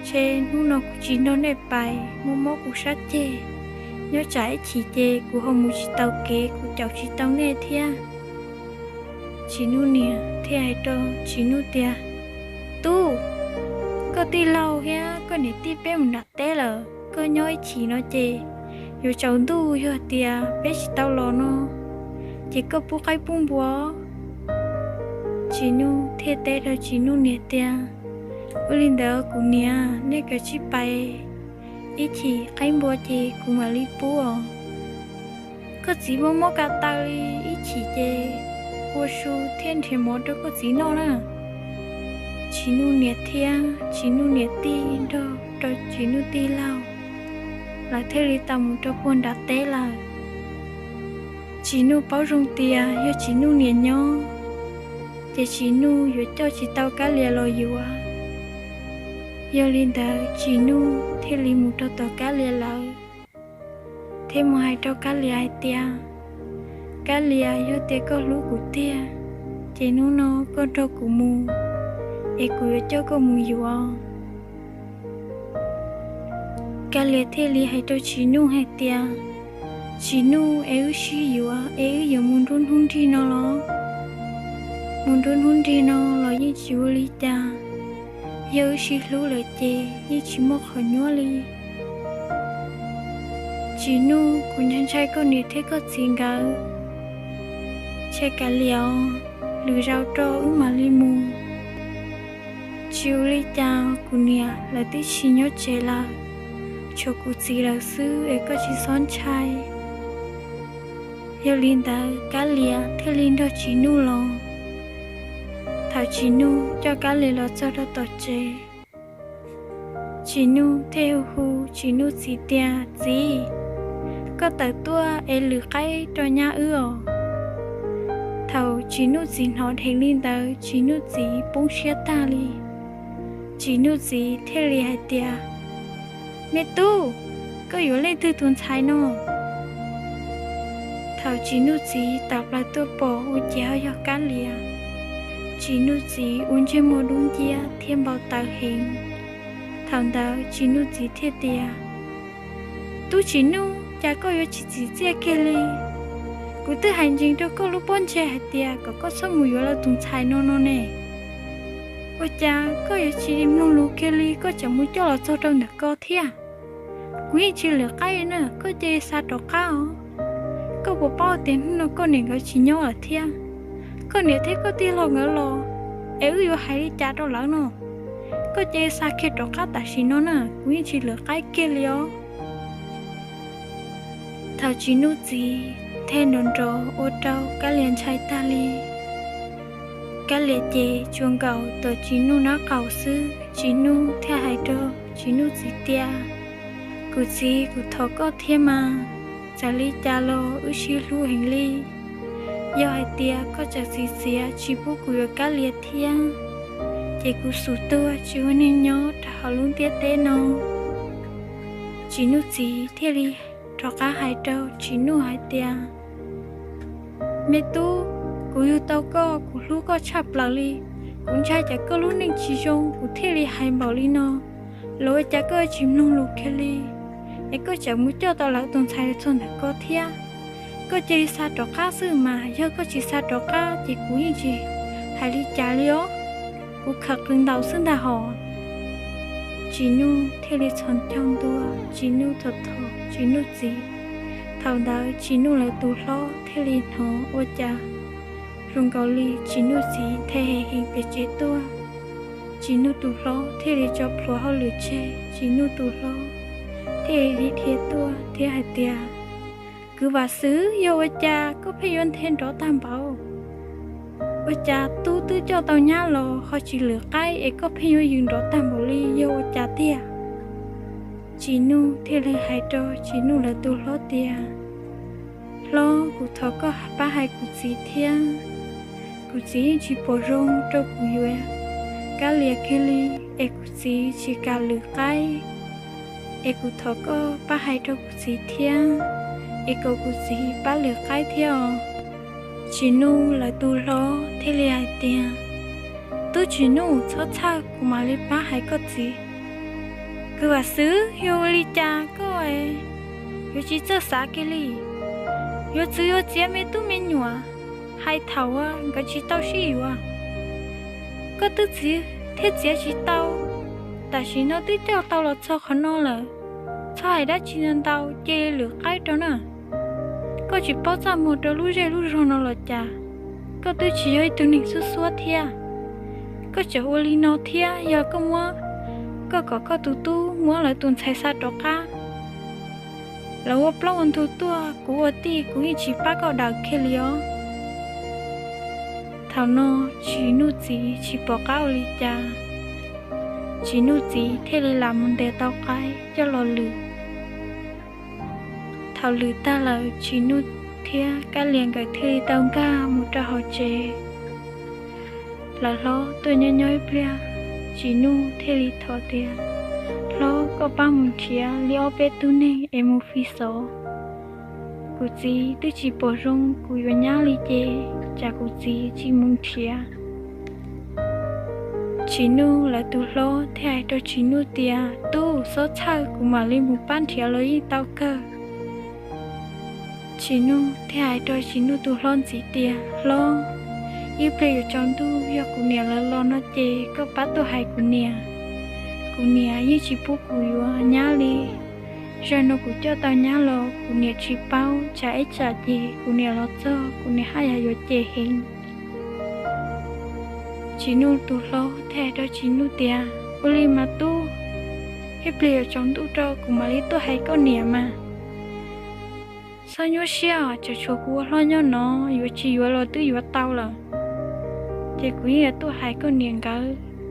Ntshe hnub no kuv tsis nrog nej pais, mob mob kuv sab ceg. Nyob tsam ib chim ces kuv ho mus tsis taus kev, kuv caum tsis tau nej thiab. Tsis Nuj niam thiaj hais rau Tsis Nuj tias, Tub, koj tij laug thiab koj niam tij peb mus nram teb lawm, koj nyob ib chim no ces yuav tsaus ntuj, yog tias peb tsis tau los no ces koj pub qaib pub npua. Tsis Nuj thiaj teb rau Tsis Nuj niam tias, Ua li ntawd kuv niam, nej kav tsij pais, ib chim qaib npua ces kuv mam li pub os. Koj txiv mob mob ko taw li, ib chim ces ua su thiab nrhiav mov rau koj txiv noj na. Tsis Nuj niam thiab Tsis Nuj niam tij nrog rau Tsis Nuj tij laug, lawv thiaj li tau mus rau puag nram teb lawm. Tsis Nuj paub zoo tias yog Tsis Nuj niam nyob, ces Tsis Nuj yuav coj tsis tau Kab Lias los yuav. Yog li ntawd Tsis Nuj thiaj li mus rau tom Kab Lias lawv, thiab mus hais rau Kab Lias hais tias, Kab Lias, yog tias koj hlub kuv tiag, ces hnub no koj nrog kuv mus, es kuv yuav coj koj mus yuav. Kab Lias thiaj li hais rau Tsis Nuj hais tias, Tsis Nuj, es wb sib yuav es wb yuav mus nruab hnub nrig no los? Mus nruab hnub nrig no los yeej tsis ua li cas, yog wb sib hlub lawm ces yeej tsis muaj qhov nyuab li. Tsis Nuj, kuv ntshai ntshai koj niam thiab koj txiv nkawd. Tsis Kab Lias, lwm zaus rau wb mam li mus. Tsis ua li cas, kuv niam lawv twb tsis nyob tsev lawm, tshuav kuv txiv lawv xwb es koj tsis txhob ntshai. Yog li ntawd Kab Lias thiaj li nrog Tsis Nuj los. Thaum Tsis Nuj coj Kab Lias los txog rau tom tsev, Tsis Nuj thiaj hu hu Tsis Nuj txiv tias, Txiv, koj tawm tuaj es lwm qaib rau nyab wb os. Thaum Tsis Nuj txiv hnov dheev li ntawd, Tsis Nuj txiv poob siab tag li. Tsis Nuj txiv thiaj li hais tias, Me tub, koj yuav leej twg tus ntxhais no? Thaum Tsis Nuj txiv tawm plaws tuaj pom ua cas ho yog Kab Lias, Tsis Nuj txiv ua ntsej muag dub nciab thiab npau taws heev. Thaum ntawd Tsis Nuj txiv thiaj tias, Tub Tsis Nuj, cas koj yuav tsis txim txiaj kiag li? Kuv twb hais ntsees rau koj lub pob ntseg hais tias kom koj txhob mus yuav lawv tus ntxhais no no ne. Ua cas koj yuav tsis mloog lus kiag li, koj tseem mus coj los txog rau ntawm ko thiab? Kuv yeej tsis lwm qaib na, koj cia li xa rov qab os. Koj puas paub tias hnub no koj niam nkawd tsis nyob lawm thiab, koj niam thiab koj tij laug nkawd los, es wb yuav hais li cas rau lawv no? Koj cia li xa kiag rov qab tam sim no na, kuv yeej tsis lwm qaib kiag li os. Thaum Tsis Nuj txiv thiaj nrov nrov ua rau Kab Lias ntshai tag li. Kab Lias ces tsuas nkaum tom Tsis Nuj nraub qaum xwb. Tsis Nuj thiaj hais rau Tsis Nuj txiv tias, Kuv txiv, kuv thov koj thiab mas, txawm li cas los wb sib hlub heev li. Yog hais tias koj tseem txim txiav tsis pub kuv yuav Kab Lias thiab, ces kuv xum tuag tsis ua neeg nyob rau hauv lub ntiaj teb no. Tsis Nuj txiv thiaj li rov qab hais rau Tsis Nuj hais tias, Me tub, kuv yug tau koj, kuv hlub koj tshaj plaws li. Kuv ntshai cas koj lub neej tsis zoo kuv thiaj li hais npaum li no, los ua cas koj tsis mloog lus kiag li, es koj tseem mus coj tau lawv tus ntxhais txog ntawm ko thiab. Koj cia li xa rov qab xwb mas, yog koj tsis xa rov qab ces kuv yeej tsis hais li cas li os. Kuv khawm qws ntaus xwb ntag hos. Tsis Nuj thiaj li txhos caug ntua, Tsis Nuj thov thov Tsis Nuj txiv. Thaum ntawd Tsis Nuj lawv tus hlob thiaj li hnov ua cas zoo nkaus li Tsis Nuj txiv nthe hem heev pem tsev tuaj. Tsis Nuj tus hlob thiaj li tso plhuav hauj lwm tseg, Tsis Nuj tus hlob thiaj li dhia tuaj thiab hais tias, Kwv Vam Xwm, yog ua cas koj pheej yuav nthe nrov tag npaum? Ua cas tub twb coj tau nyab los ho tsis lwm qaib es koj pheej yuav yws nrov tag npaum li, yog ua cas tiag? Tsis Nuj thiaj li hais rau Tsis Nuj lawv tus hlob tias, Hlob, kuv thov koj pab hais kuv txiv thiab. Kuv txiv yeej tsis pom zoo rau kuv yuav Kab Lias kiag li, es kuv txiv tsis kam lwm qaib. Es kuv thov koj pab hais rau kuv txiv thiab, es kom kuv txiv pab lwm qaib thiab os. Tsis Nuj lawv tus hlob thiaj li hais tias, Tub Tsis Nuj, txhob txhawj, kuv mam li pab hais koj txiv. Kwv Vam Xwm, yog ua li cas koj yuav tsis txawj xav kiag li? Yuav txwv yuav txiav me tub me nyuam, hais thaum nkawd tsis tau sib yuav. Koj twb txwv thiab txiav tsis tau, tam sim no twb coj tau los txog qhov no lawm. Txhob hais dab tsi ntau, cia li lwm qaib rau na. Koj tsis paub txaj muag rau lub zej lub zog no los cas? Koj twb tsis yog ib tug neeg xuab xuab thiab. Koj tseem ua li no thiab, yog koj muab koj kom koj tus tub muab lawv tus ntxhais xa rov qab. Lawv ua plaub ua ntug tuaj, kuv ua tij kuv yeej tsis pab koj daws kiag li os. Thaum no Tsis Nuj txiv tsis pom qab ua li cas, Tsis Nuj txiv thiaj li lam mus ntes tau qaib coj los lwm. Thaum lwm tag lawm, Tsis Nuj thiab Kab Lias nkawd thiaj li tau nkag mus rau hauv tsev. Lawv hlob tuaj nyob nyob ib pliag, Tsis Nuj thiaj li thov tias, Hlob, koj pab mus nrhiav li ob peb tug neeg es mus fi xov. Kuv txiv twb tsis pom zoo kuv yuav nyab li ces tsam kuv txiv tsis mus nrhiav. Tsis Nuj lawv tus hlob thiaj hais rau Tsis Nuj tias, Tub, txhob txhawj, kuv mam li mus pab nrhiav los yeej tau kawg. Tsis Nuj thiaj hais rau Tsis Nuj tus hlob ntxiv tias, Hlob, ib pliag yuav tsaus ntuj yog kuv niam lawv los no ces koj pab tuaj hais kuv niam. Kuv niam yeej tsis pub kuv yuav nyab li. Zaum no kuv coj tau nyab los kuv niam tsis paub, tsam ib tsam ces kuv niam los txog kuv niam haj yam yuav cem heev. Tsis Nuj tus hlob thiaj hais rau Tsis Nuj tias, Ua li mas tub, ib pliag yuav tsaus ntuj rau kuv mam li tuaj hais koj niam mas. Txhob nyuaj siab, tseem tshuav kuv ua hlob nyob no, yuav tsis yuav los twb yuav tau lawm. Ces kuv yeej yuav tuaj hais koj niam nkawd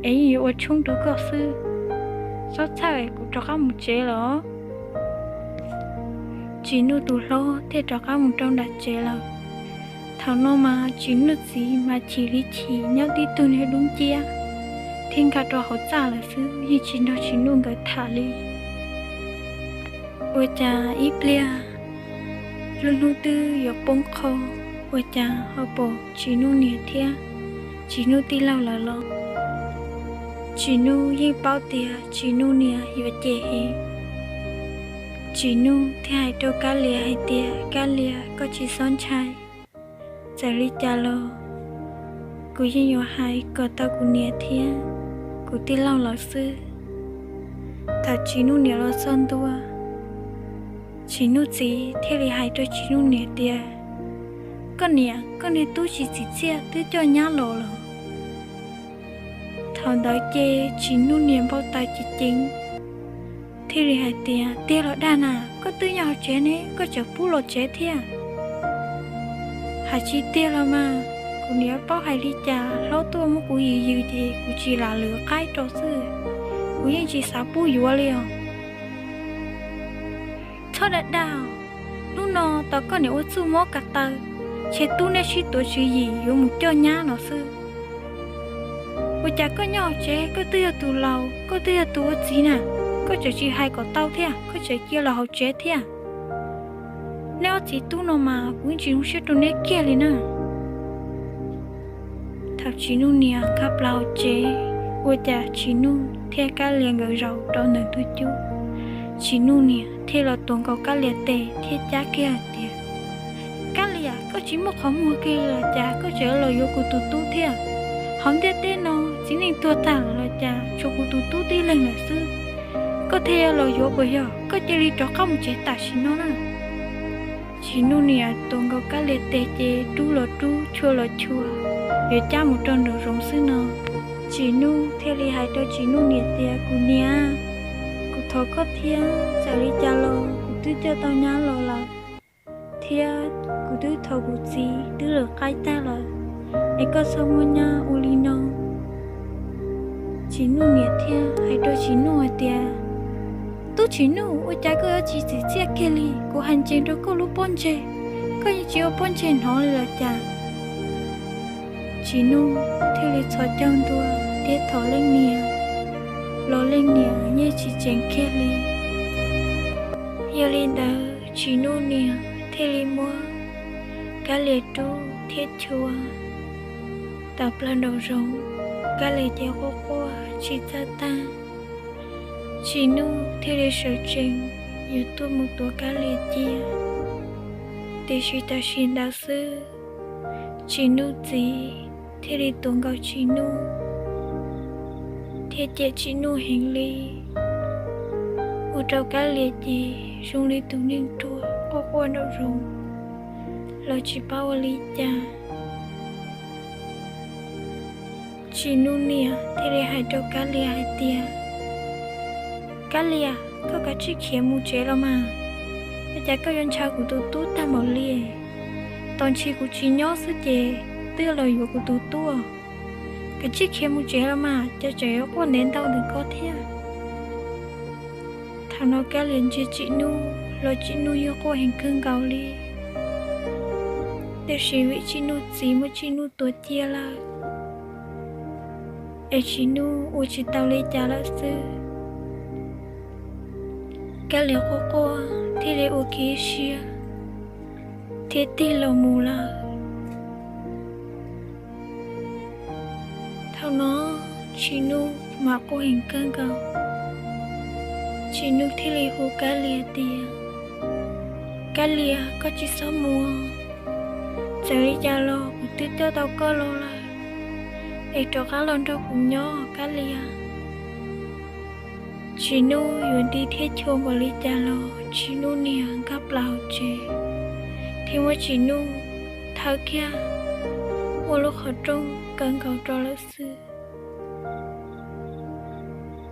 es yeej yuav ua tshoob rau koj xwb. Txhob txhawj, kuv rov qab mus tsev lawm. Tsis Nuj tus hlob thiaj rov qab mus rau nram tsev lawm. Thaum no mas Tsis Nuj txiv mas chim li chim nyob tib tug niag dub nciab thiab nkag rau hauv txaj lawm xwb, yeej tsis nrog Tsis Nuj nkawd tham li. Ua cas ib pliag lub hnub twb yuav poob qho, ua cas ho pom Tsis Nuj niam thiab Tsis Nuj tij laug lawv los. Tsis Nuj yeej paub tias Tsis Nuj niam yuav cem heev. Tsis Nuj thiaj hais rau Kab Lias hais tias, Kab Lias, koj tsis txhob ntshai. Txawm li cas los kuv yeej yuav hais kom tau kuv niam thiab kuv tij laug lawv xwb. Thaum Tsis Nuj niam los txog ntua, Tsis Nuj txiv thiaj li hais rau Tsis Nuj niam tias, Koj niam, koj niag tub tsis txim txiaj twb coj nyab los lawm. Thaum ntawd ces Tsis Nuj niam npau taws ceev ceev, thiaj li hais tias, Tiag los dag na, koj twb nyob hauv tsev ne, koj tseem pub los tsev thiab? Hais tsis tiag los mas, kuv niam paub hais li cas, hlob tuaj muab kuv yws yws ces kuv tsis lam lwm qaib rau xwb, kuv yeej tsis xav pub yuav li os. Txhob dag dag, hnub no tau koj niam ua txuj mob ko taw, ntshe tub neb sib tuav tswv yim yuav mus coj nyab no xwb. Ua cas koj nyob hauv tsev, koj twb yog tus laus, koj twb yog tus ua txiv na, koj tseem tsis hais kom tau thiab, koj tseem cia los hauv tsev thiab. Neb ob txiv tub no mas kuv yeej tsis zoo siab rau neb kiag li na. Thaum Tsis Nuj niam nkag plaws hauv tsev, ua cas Tsis Nuj thiab Kab Lias nkawd zaum rau ntawm ntug cub. Tsis Nuj niam thiaj los tuav nkaus Kab Lias tes thiab cab kiag hais tias, Kab Lias, koj tsis muaj qhov muag kiag li los cas koj tseem los yuav kuv tus tub thiab? Hauv ntiaj teb no txiv neej tuag tag lawm los cas tshuav kuv tus tub tib leeg lawm xwb, koj thiaj yuav los yuav puas yog? Koj cia li rov qab mus tsev tam sim no na. Tsis Nuj niam tuav nkaus Kab Lias tes ces rub los rub, chua los chua, yuav cab mus rau nraum zoov xwb no. Tsis Nuj thiaj li hais rau Tsis Nuj niam tias, Kuv niam, kuv thov koj thiab, txawm li cas los kuv twb coj tau nyab los lawm, thiab kuv twb thov kuv txiv twb lwm qaib tag lawm, es koj txhob muab nyab ua li no. Tsis Nuj niam thiaj hais rau Tsis Nuj hais tias, Tub Tsis Nuj, ua cas koj yuav tsis txim txiaj kiag li? Kuv hais ntseeg rau koj lub pob ntseg, koj yeej tsis ua pob ntseg hnov li los cas? Tsis Nuj thiaj li txhos caug ntua thiab thov leej niam, los leej niam yeej tsis tseev kiag li. Yog li ntawd Tsis Nuj niam thiaj li muab Kab Lias rub thiab chua tawm plaws nraum zoov, Kab Lias ces quaj quaj tsis txawj tag. Tsis Nuj thiaj li sawv tsees yuav tuaj mus tuav Kab Lias cia. Tiam sis tam sim ntawd xwb, Tsis Nuj txiv thiaj li tuav nkaus Tsis Nuj thiab cem Tsis Nuj heev li, ua rau Kab Lias ces zoo li tus neeg ruam quaj quaj nraum zoov los tsis paub ua li cas. Tsis Nuj niam thiaj li hais rau Kab Lias hais tias, Kab Lias, koj kav tsij khiav mus tsev los mas, ua cas koj yuav ntshaw kuv tus tub tag npaum li? Tos ntshe kuv tsis nyob xwb ces twb los yuav kuv tus tub. Kav tsij khiav mus tsev los mas, cas tseem yuav quaj ntev ntau ntawm koj thiab. Thaum no Kab Lias ntsia Tsim Nuj los Tsim Nuj yeej quaj heev kawg nkaus li. Tiam sis vim Tsim Nuj txiv muab Tsim Nuj tua cia lawm, es Tsim Nuj ua tsis tau li cas lawm xwb. Kab Lias quaj quaj thiaj li ua kiag siab thiab tig los mus lawm. Thaum no Tsim Nuj mas quaj heev kawg nkaus, Tsim Nuj thiaj li hu Kab Lias tias, Kab Lias, koj tsis txhob mus, txawm li cas los kuv twb coj tau koj los lawm, es rov qab los nrog kuv nyob Kab Lias. Tsim Nuj yuav nti thiab chua npaum li cas los Tsim Nuj niam nkag plaws hauv tsev, thiab muab Tsim Nuj thawb kiag ua lub qhov rooj kaw nkaus rau lawm xwb.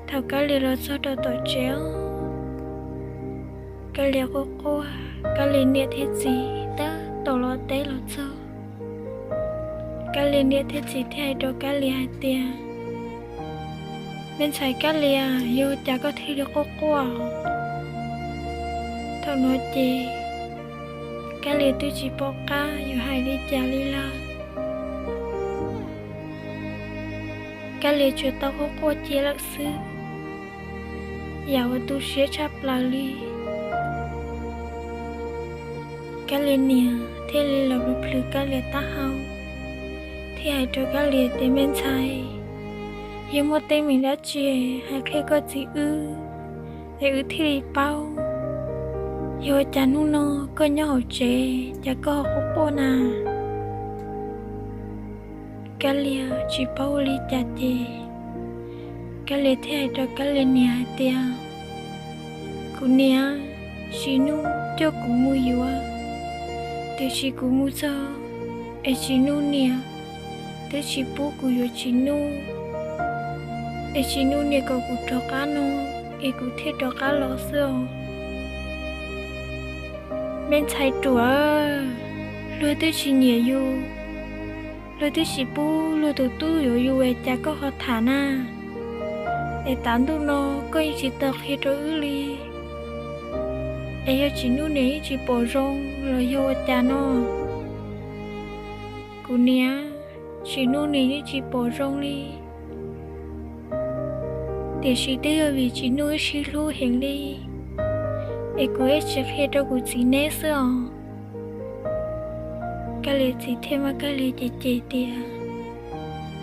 Thaum Kab Lias los txog rau tom tsev, Kab Lias quaj quaj, Kab Lias niam thiab txiv tab tom los teb los txog. Kab Lias niam thiab txiv thiaj hais rau Kab Lias hais tias, Me ntxhais Kab Lias, yog cas koj thiaj li quaj quaj? Thaum no ces Kab Lias twb tsis pom qab yuav hais li cas li lawm. Kab Lias tsuas tau quaj quaj cia lawm xwb, yam uas tu siab tshaj plaws li. Kab Lias niam thiaj li los plhws Kab Lias taub hau, thiaj hais rau Kab Lias tias, Me ntxhais, yog muaj teeb meem dab tsi hais qhia koj txiv wb, es wb thiaj li paub. Yog ua cas hnub no koj nyob hauv tsev cas koj ho quaj quaj na? Kab Lias tsis paub ua li cas ces Kab Lias thiaj hais rau Kab Lias niam hais tias, Kuv niam, Tsim Nuj coj kuv mus yuav, tiam sis kuv mus txog es Tsim Nuj niam twb tsis pub kuv yuav Tsim Nuj, es Tsim Nuj niam kom kuv rov qab no, es kuv thiaj rov qab los xwb os. Me ntxhais ruam, luag twb tsis nyiam yus, luag twb tsis pub luag tus tub yuav yus es cas koj ho tham na? Es tav ntuj no koj yeej tsis tau qhia rau wb li, es yog Tsim Nuj niam yeej tsis pom zoo los yog ua cas no? Kuv niam, Tsim Nuj niam yeej tsis pom zoo li, tiam sis twb yog vim Tsim Nuj wb sib hlub heev li, es kuv ib tsis qhia rau kuv txiv neb xwb os. Kab Lias txiv thiaj muab Kab Lias cem cem tias,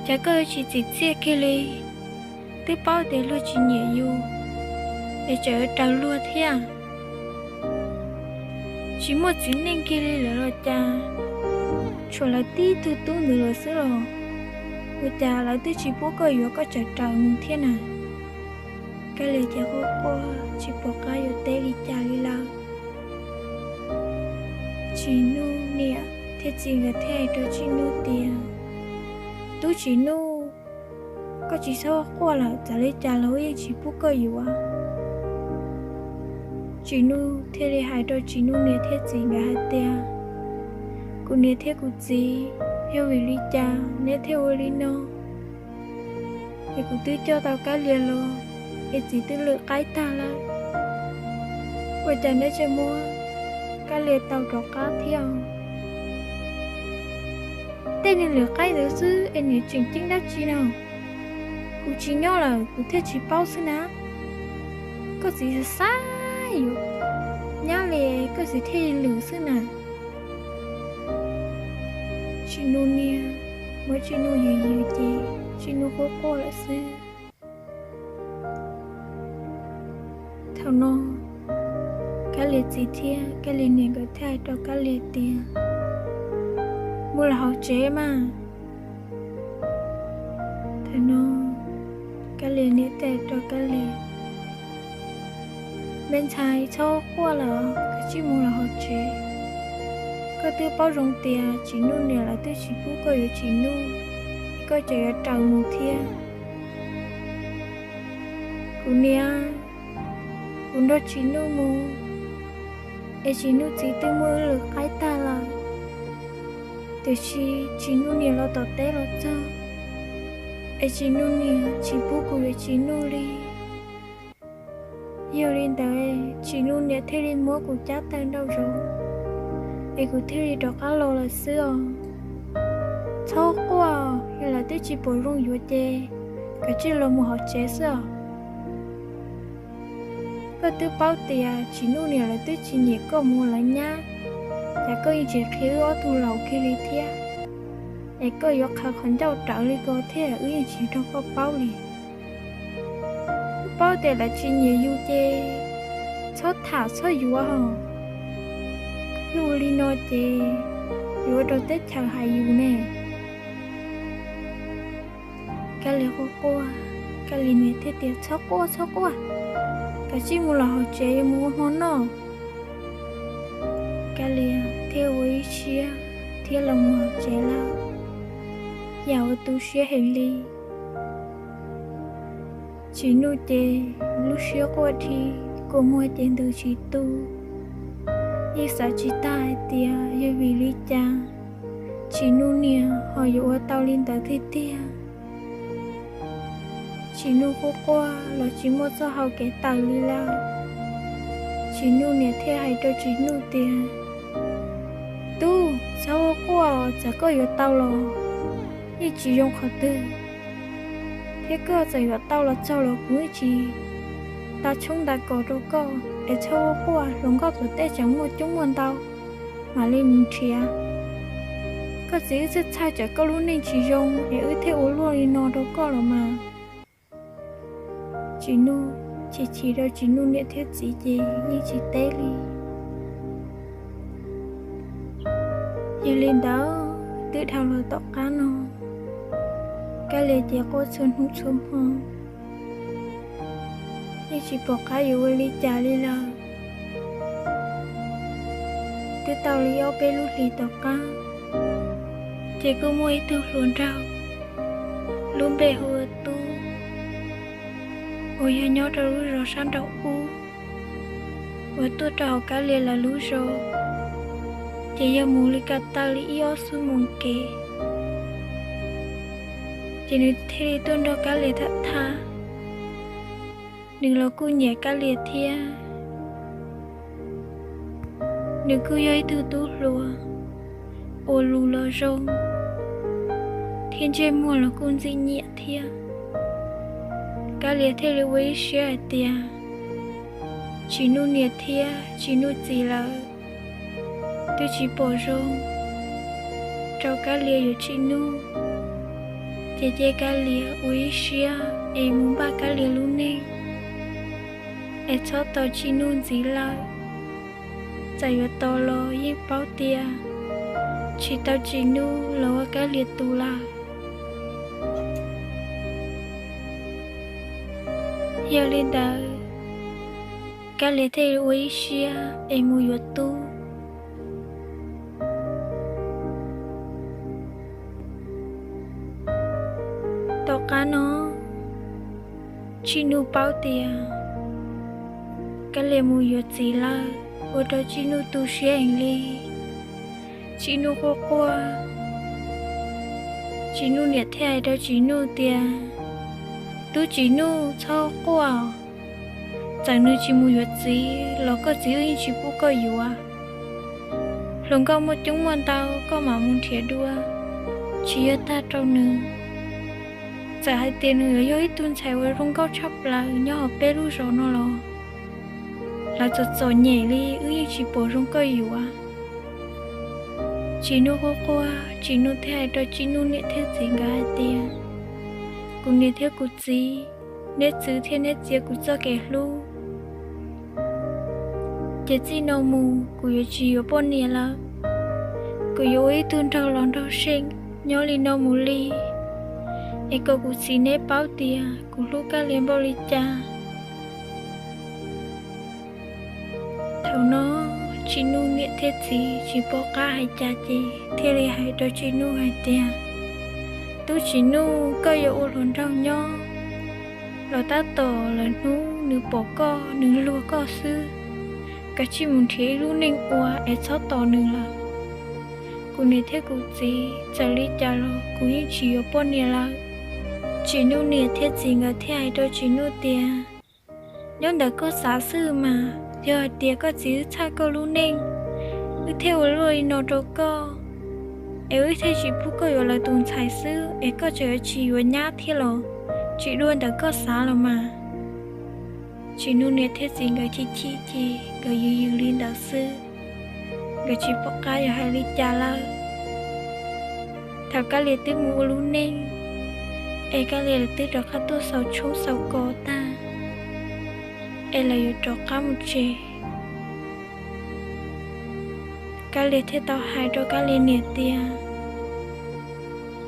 Cas koj tsis txim txiaj kiag li? Twb paub tias luag tsis nyiam yus, es tseem raws luag thiab. Tsis muaj txiv neej kiag li lawm los cas? Tshuav lawv tib tug tub ntawd lawm xwb los ua cas lawv twb tsis pub koj yuav koj tseem raws mus thiab na? Kab Lias ces quaj quaj tsis pom qab yuav teb li cas li lawm. Tsim Nuj niam thiab txiv nkawd thiaj hais rau Tsim Nuj tias, Tub Tsim Nuj, koj tsis txhob quaj lawm, txawm li cas los wb yeej tsis pub koj yuav. Tsim Nuj thiaj li hais rau Tsim Nuj niam thiab txiv nkawd hais tias, Kuv niam thiab kuv txiv, yog vim li cas neb thiaj ua li no? Es kuv twb coj tau Kab Lias los, es txiv twb lwm qaib tag lawm, ua cas neb tseem muab Kab Lias tau rov qab thiab? Tej neeg lwm qaib ntawd xwb es niam tseem ceeb dab tsi no? Kuv tsis nyob lawm kuv thiaj tsis paub xwb na. Koj txiv xav xav yuav nyab li koj txiv thiaj li lwm xwb na. Tsim Nuj niam muab Tsim Nuj yws yws ces Tsim Nuj quaj quaj lawm xwb. Thaum no Kab Lias txiv thiab Kab Lias niam nkawd thiaj hais rau Kab Lias tias, Mus los hauv tsev mas. Thaum no Kab Lias niam thiaj hais rau Kab Lias, Me ntxhais, txhob quaj lawm, koj cia li mus los hauv tsev. Koj twb paub zoo tias Tsim Nuj niam lawv twb tsis pub koj yuav Tsim Nuj, koj tseem yuav raws mus thiab. Kuv niam, kuv nrog Tsim Nuj mus, es Tsim Nuj txiv twb muab wb lwm qaib tag lawm. Tiam sis Tsim Nuj niam los tom teb los txog, es Tsim Nuj niam tsis pub kuv yuav Tsim Nuj li. Yog li ntawd Tsim Nuj niam thiaj li muab kuv cab tawm nraum zoov, es kuv thiaj li rov qab los lawm xwb os. Txhob quaj, yog lawv twb tsis pom zoo yuav ces kav tsij los mus hauv tsev xwb os. Koj twb paub tias Tsim Nuj niam lawv twb tsis nyiam koj mus ua lawv nyab, cas koj yeej tsis qhia wb ob tug laus kiag li thiab, es koj yuav qhaws qhov ncauj rawv li ko thiab wb yeej tsis nrog koj paub li. Wb paub tias lawv tsis nyiam yus ces txhob tham txhob yuav hos, yog ua li no ces yuav ua rau teb chaws hais yus ne. Kab Lia quaj quaj, Kab Lia niam thiaj tias, Txhob quaj txhob quaj, kav tsij mus los hauv tsev yuav mus ua hmo noj. Kab Lia thiaj ua ib siab thiab los mus hauv tsev lawm, yam uas tu siab heev li. Tsim Nuj ces lub siab quaj dhi, kua muag ces ntws tsis tu, yeej xav tsis tag hais tias yog vim li cas Tsim Nuj niam ho yuav ua tau li ntawd tiag tiag. Tsim Nuj quaj quaj los tsis muaj txoj hau kev tawm li lawm. Tsim Nuj niam thiaj hais rau Tsim Nuj tias, Tub, txhob quaj, txawm koj yuav tau los yeej tsis zoo qhov twg, thiab koj txawm yuav tau los txog los kuv yeej tsis nta tshoob nta kos rau koj, es txhob quaj, hluas nkauj tom tej tseem muaj coob muaj ntau mam li mus nrhiav. Koj txiv wb txhawj txhawj tsam koj lub neej tsis zoo es wb thiaj ua luaj li no rau koj los mas. Tsim Nuj chim chim rau Tsim Nuj niam thiab txiv ces yeej tsis teb li. Yog li ntawd twb dhau los tom qab no, Kab Lia ces quaj txhua hnub txhua hmo, yeej tsis pom qab yuav ua li cas li lawm. Twb tau li ob peb lub hlis tom qab, ces kuj muaj ib tug hluas nraug lub npe hu ua Tub, uas yog nyob rau lub zos sab nraum ub, uas tuaj rau hauv Kab Lia lawv lub zos, ces yog mus li ko taw li ib ob xuab moos kev. Ces nws thiaj li tuaj nrog Kab Lia tham tham. Nws los kuj nyiam Kab Lia thiab. Nws kuj yog ib tug tub hluas uas lus los zoo thiab ntsej muag los kuj ntxim nyiam thiab. Kab Lia thiaj li ua ib siab hais tias Tsim Nuj niam thiab Tsim Nuj txiv lawv twb tsis pom zoo rau Kab Lia yuav Tsim Nuj, ces cia Kab Lia ua ib siab es mus npaj Kab Lia lub neej, es txhob tos Tsim Nuj ntxiv lawm. Txawm yuav tos los yeej paub tias tsis tau Tsim Nuj los ua Kab Lia tus lawm. Yog li ntawd, Kab Lia thiaj li ua ib siab es mus yuav Tub. Tom qab no, Tsim Nuj paub tias Kab Lia mus yuav txiv lawm, ua rau Tsim Nuj tu siab heev li. Tsim Nuj quaj quaj. Tsim Nuj niam thiaj hais rau Tsim Nuj tias, Tub Tsim Nuj, txhob quaj. Txawm nws tsis mus yuav txiv los koj txiv wb yeej tsis pub koj yuav. Hluas nkauj muaj coob muaj ntau koj mam mus nrhiav dua, tsis yog tag rau nws. Txawm hais tias nws yuav yog ib tug ntxhais uas zoo nkauj tshaj plaws nyob hauv peb lub zos no los, lawv txom txom nyem li wb yeej tsis pom zoo koj yuav. Tsim Nuj quaj quaj, Tsim Nuj thiaj hais rau Tsim Nuj niam thiab txiv nkawd hais tias, Kuv niam thiab kuv txiv, neb txwv thiab neb txiav kuv txoj kev hlub, ces txij no mus kuv yuav tsis yuav poj niam lawm. Kuv yuav ua ib tug nraug laus nraug seem nyob li no mus li, es kom kuv txiv neb paub tias kuv hlub Kab Lia npaum li cas. Thaum no, Tsim Nuj niam thiab txiv tsis paub qab hais cas ces thiaj li hais rau Tsim Nuj hais tias, Tub Tsim Nuj, koj yuav ua hluas nraug nyob, los tab tom lawm hnub nws pom koj nws luag koj xwb. Kav tsij mus nrhiav ib lub neej ua es txhob tos nws lawm. Kuv niam thiab kuv txiv txawm li cas los kuv yeej tsis yuav poj niam lawm. Tsis Nuj niam thiab txiv nkawd thiaj hais rau Tsis Nuj tias, nyob ntawm koj xav xwb mas, yog hais tias koj txiv wb txhawj koj lub neej, wb thiaj ua luaj li no rau koj, es wb thiaj tsis pub koj yuav lawv tus ntxhais xwb es koj tseem yuav tsis yuav nyab thiab los tsis dua ntawm koj xav los mas. Tsis Nuj niam thiab txiv nkawd chim chim ces nkawd yws yws li ntawd xwb, nkawd tsis pom qab yuav hais li cas lawm. Thaum Kab Lia twb mus ua lub neej, es Kab Lia twb rov qab tuaj xaus tshoob xaus kos tag, es lawv yuav rov qab mus tsev. Kab Lia thiaj tau hais rau Kab Lia niam tias,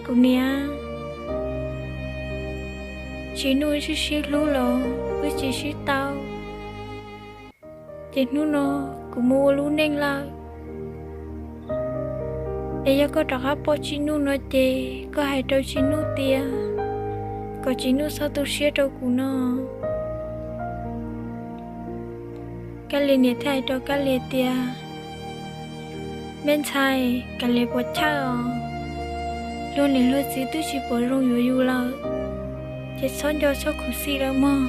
kuv niam, Tsis Nuj wb sib sib hlub los wb tsis sib tau, ces hnub no kuv mus ua lub neej lawm. Es yog koj rov qab pom Tsis Nuj no ces koj hais rau Tsis Nuj tias kom Tsis Nuj txhob tu siab rau kuv no. Kab Lia niam thiaj hais rau Kab Lia tias, me ntxhais, Kab Lia puas chawj os? Luag niam luag txiv twb tsis pom zoo yuav yus lawm, ces txhob nco txhob khuv xim lawm mog.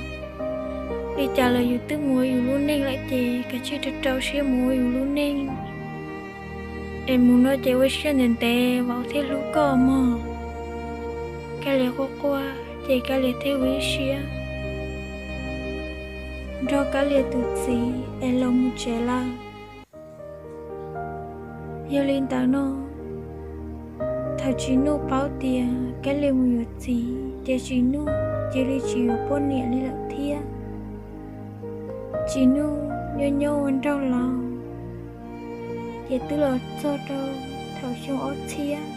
Li cas los yus twb mus ua yus lub neej lawm ces kav tsij rau rau siab mus ua yus lub neej, es mus no ces ua siab ntev ntev vauv thiaj hlub koj mog. Kab Lia quaj quaj ces Kab Lia thiaj ua ib siab nrog Kab Lia tus txiv es los mus tsev lawm. Yog li ntawd no, thaum Tsis Nuj paub tias Kab Lia mus yuav txiv ces Tsis Nuj cia li tsis yuav poj niam li lawm thiab. Tsis Nuj nyob nyob ua nraug laus, ces twb los txog rau thaum xyoo ob txhiab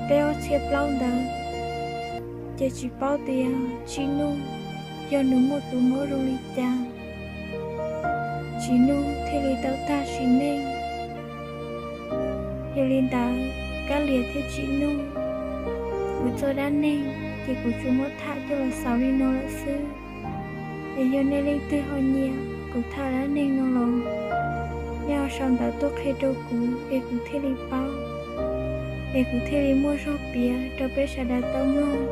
peb ob txhiab plaub ntawd, ces tsis paub tias Tsis Nuj yog nws muaj tus mob zoo li cas, Tsis Nuj thiaj li tau tag sim neej. Yog li ntawd, Kab Lia thiab Tsis Nuj, kuv txoj dab neeg ces kuv tsuas muab tham coj los xaus li no lawm xwb. Es yog nej leej twg ho nyiam kuv tham dab neeg no los, nej ho sau ntawv tuaj qhia rau kuv es kuv thiaj li paub, es kuv thiaj li muaj zog piav rau peb sawv daws tau mloog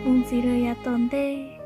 mus ntxiv rau yav tom ntej.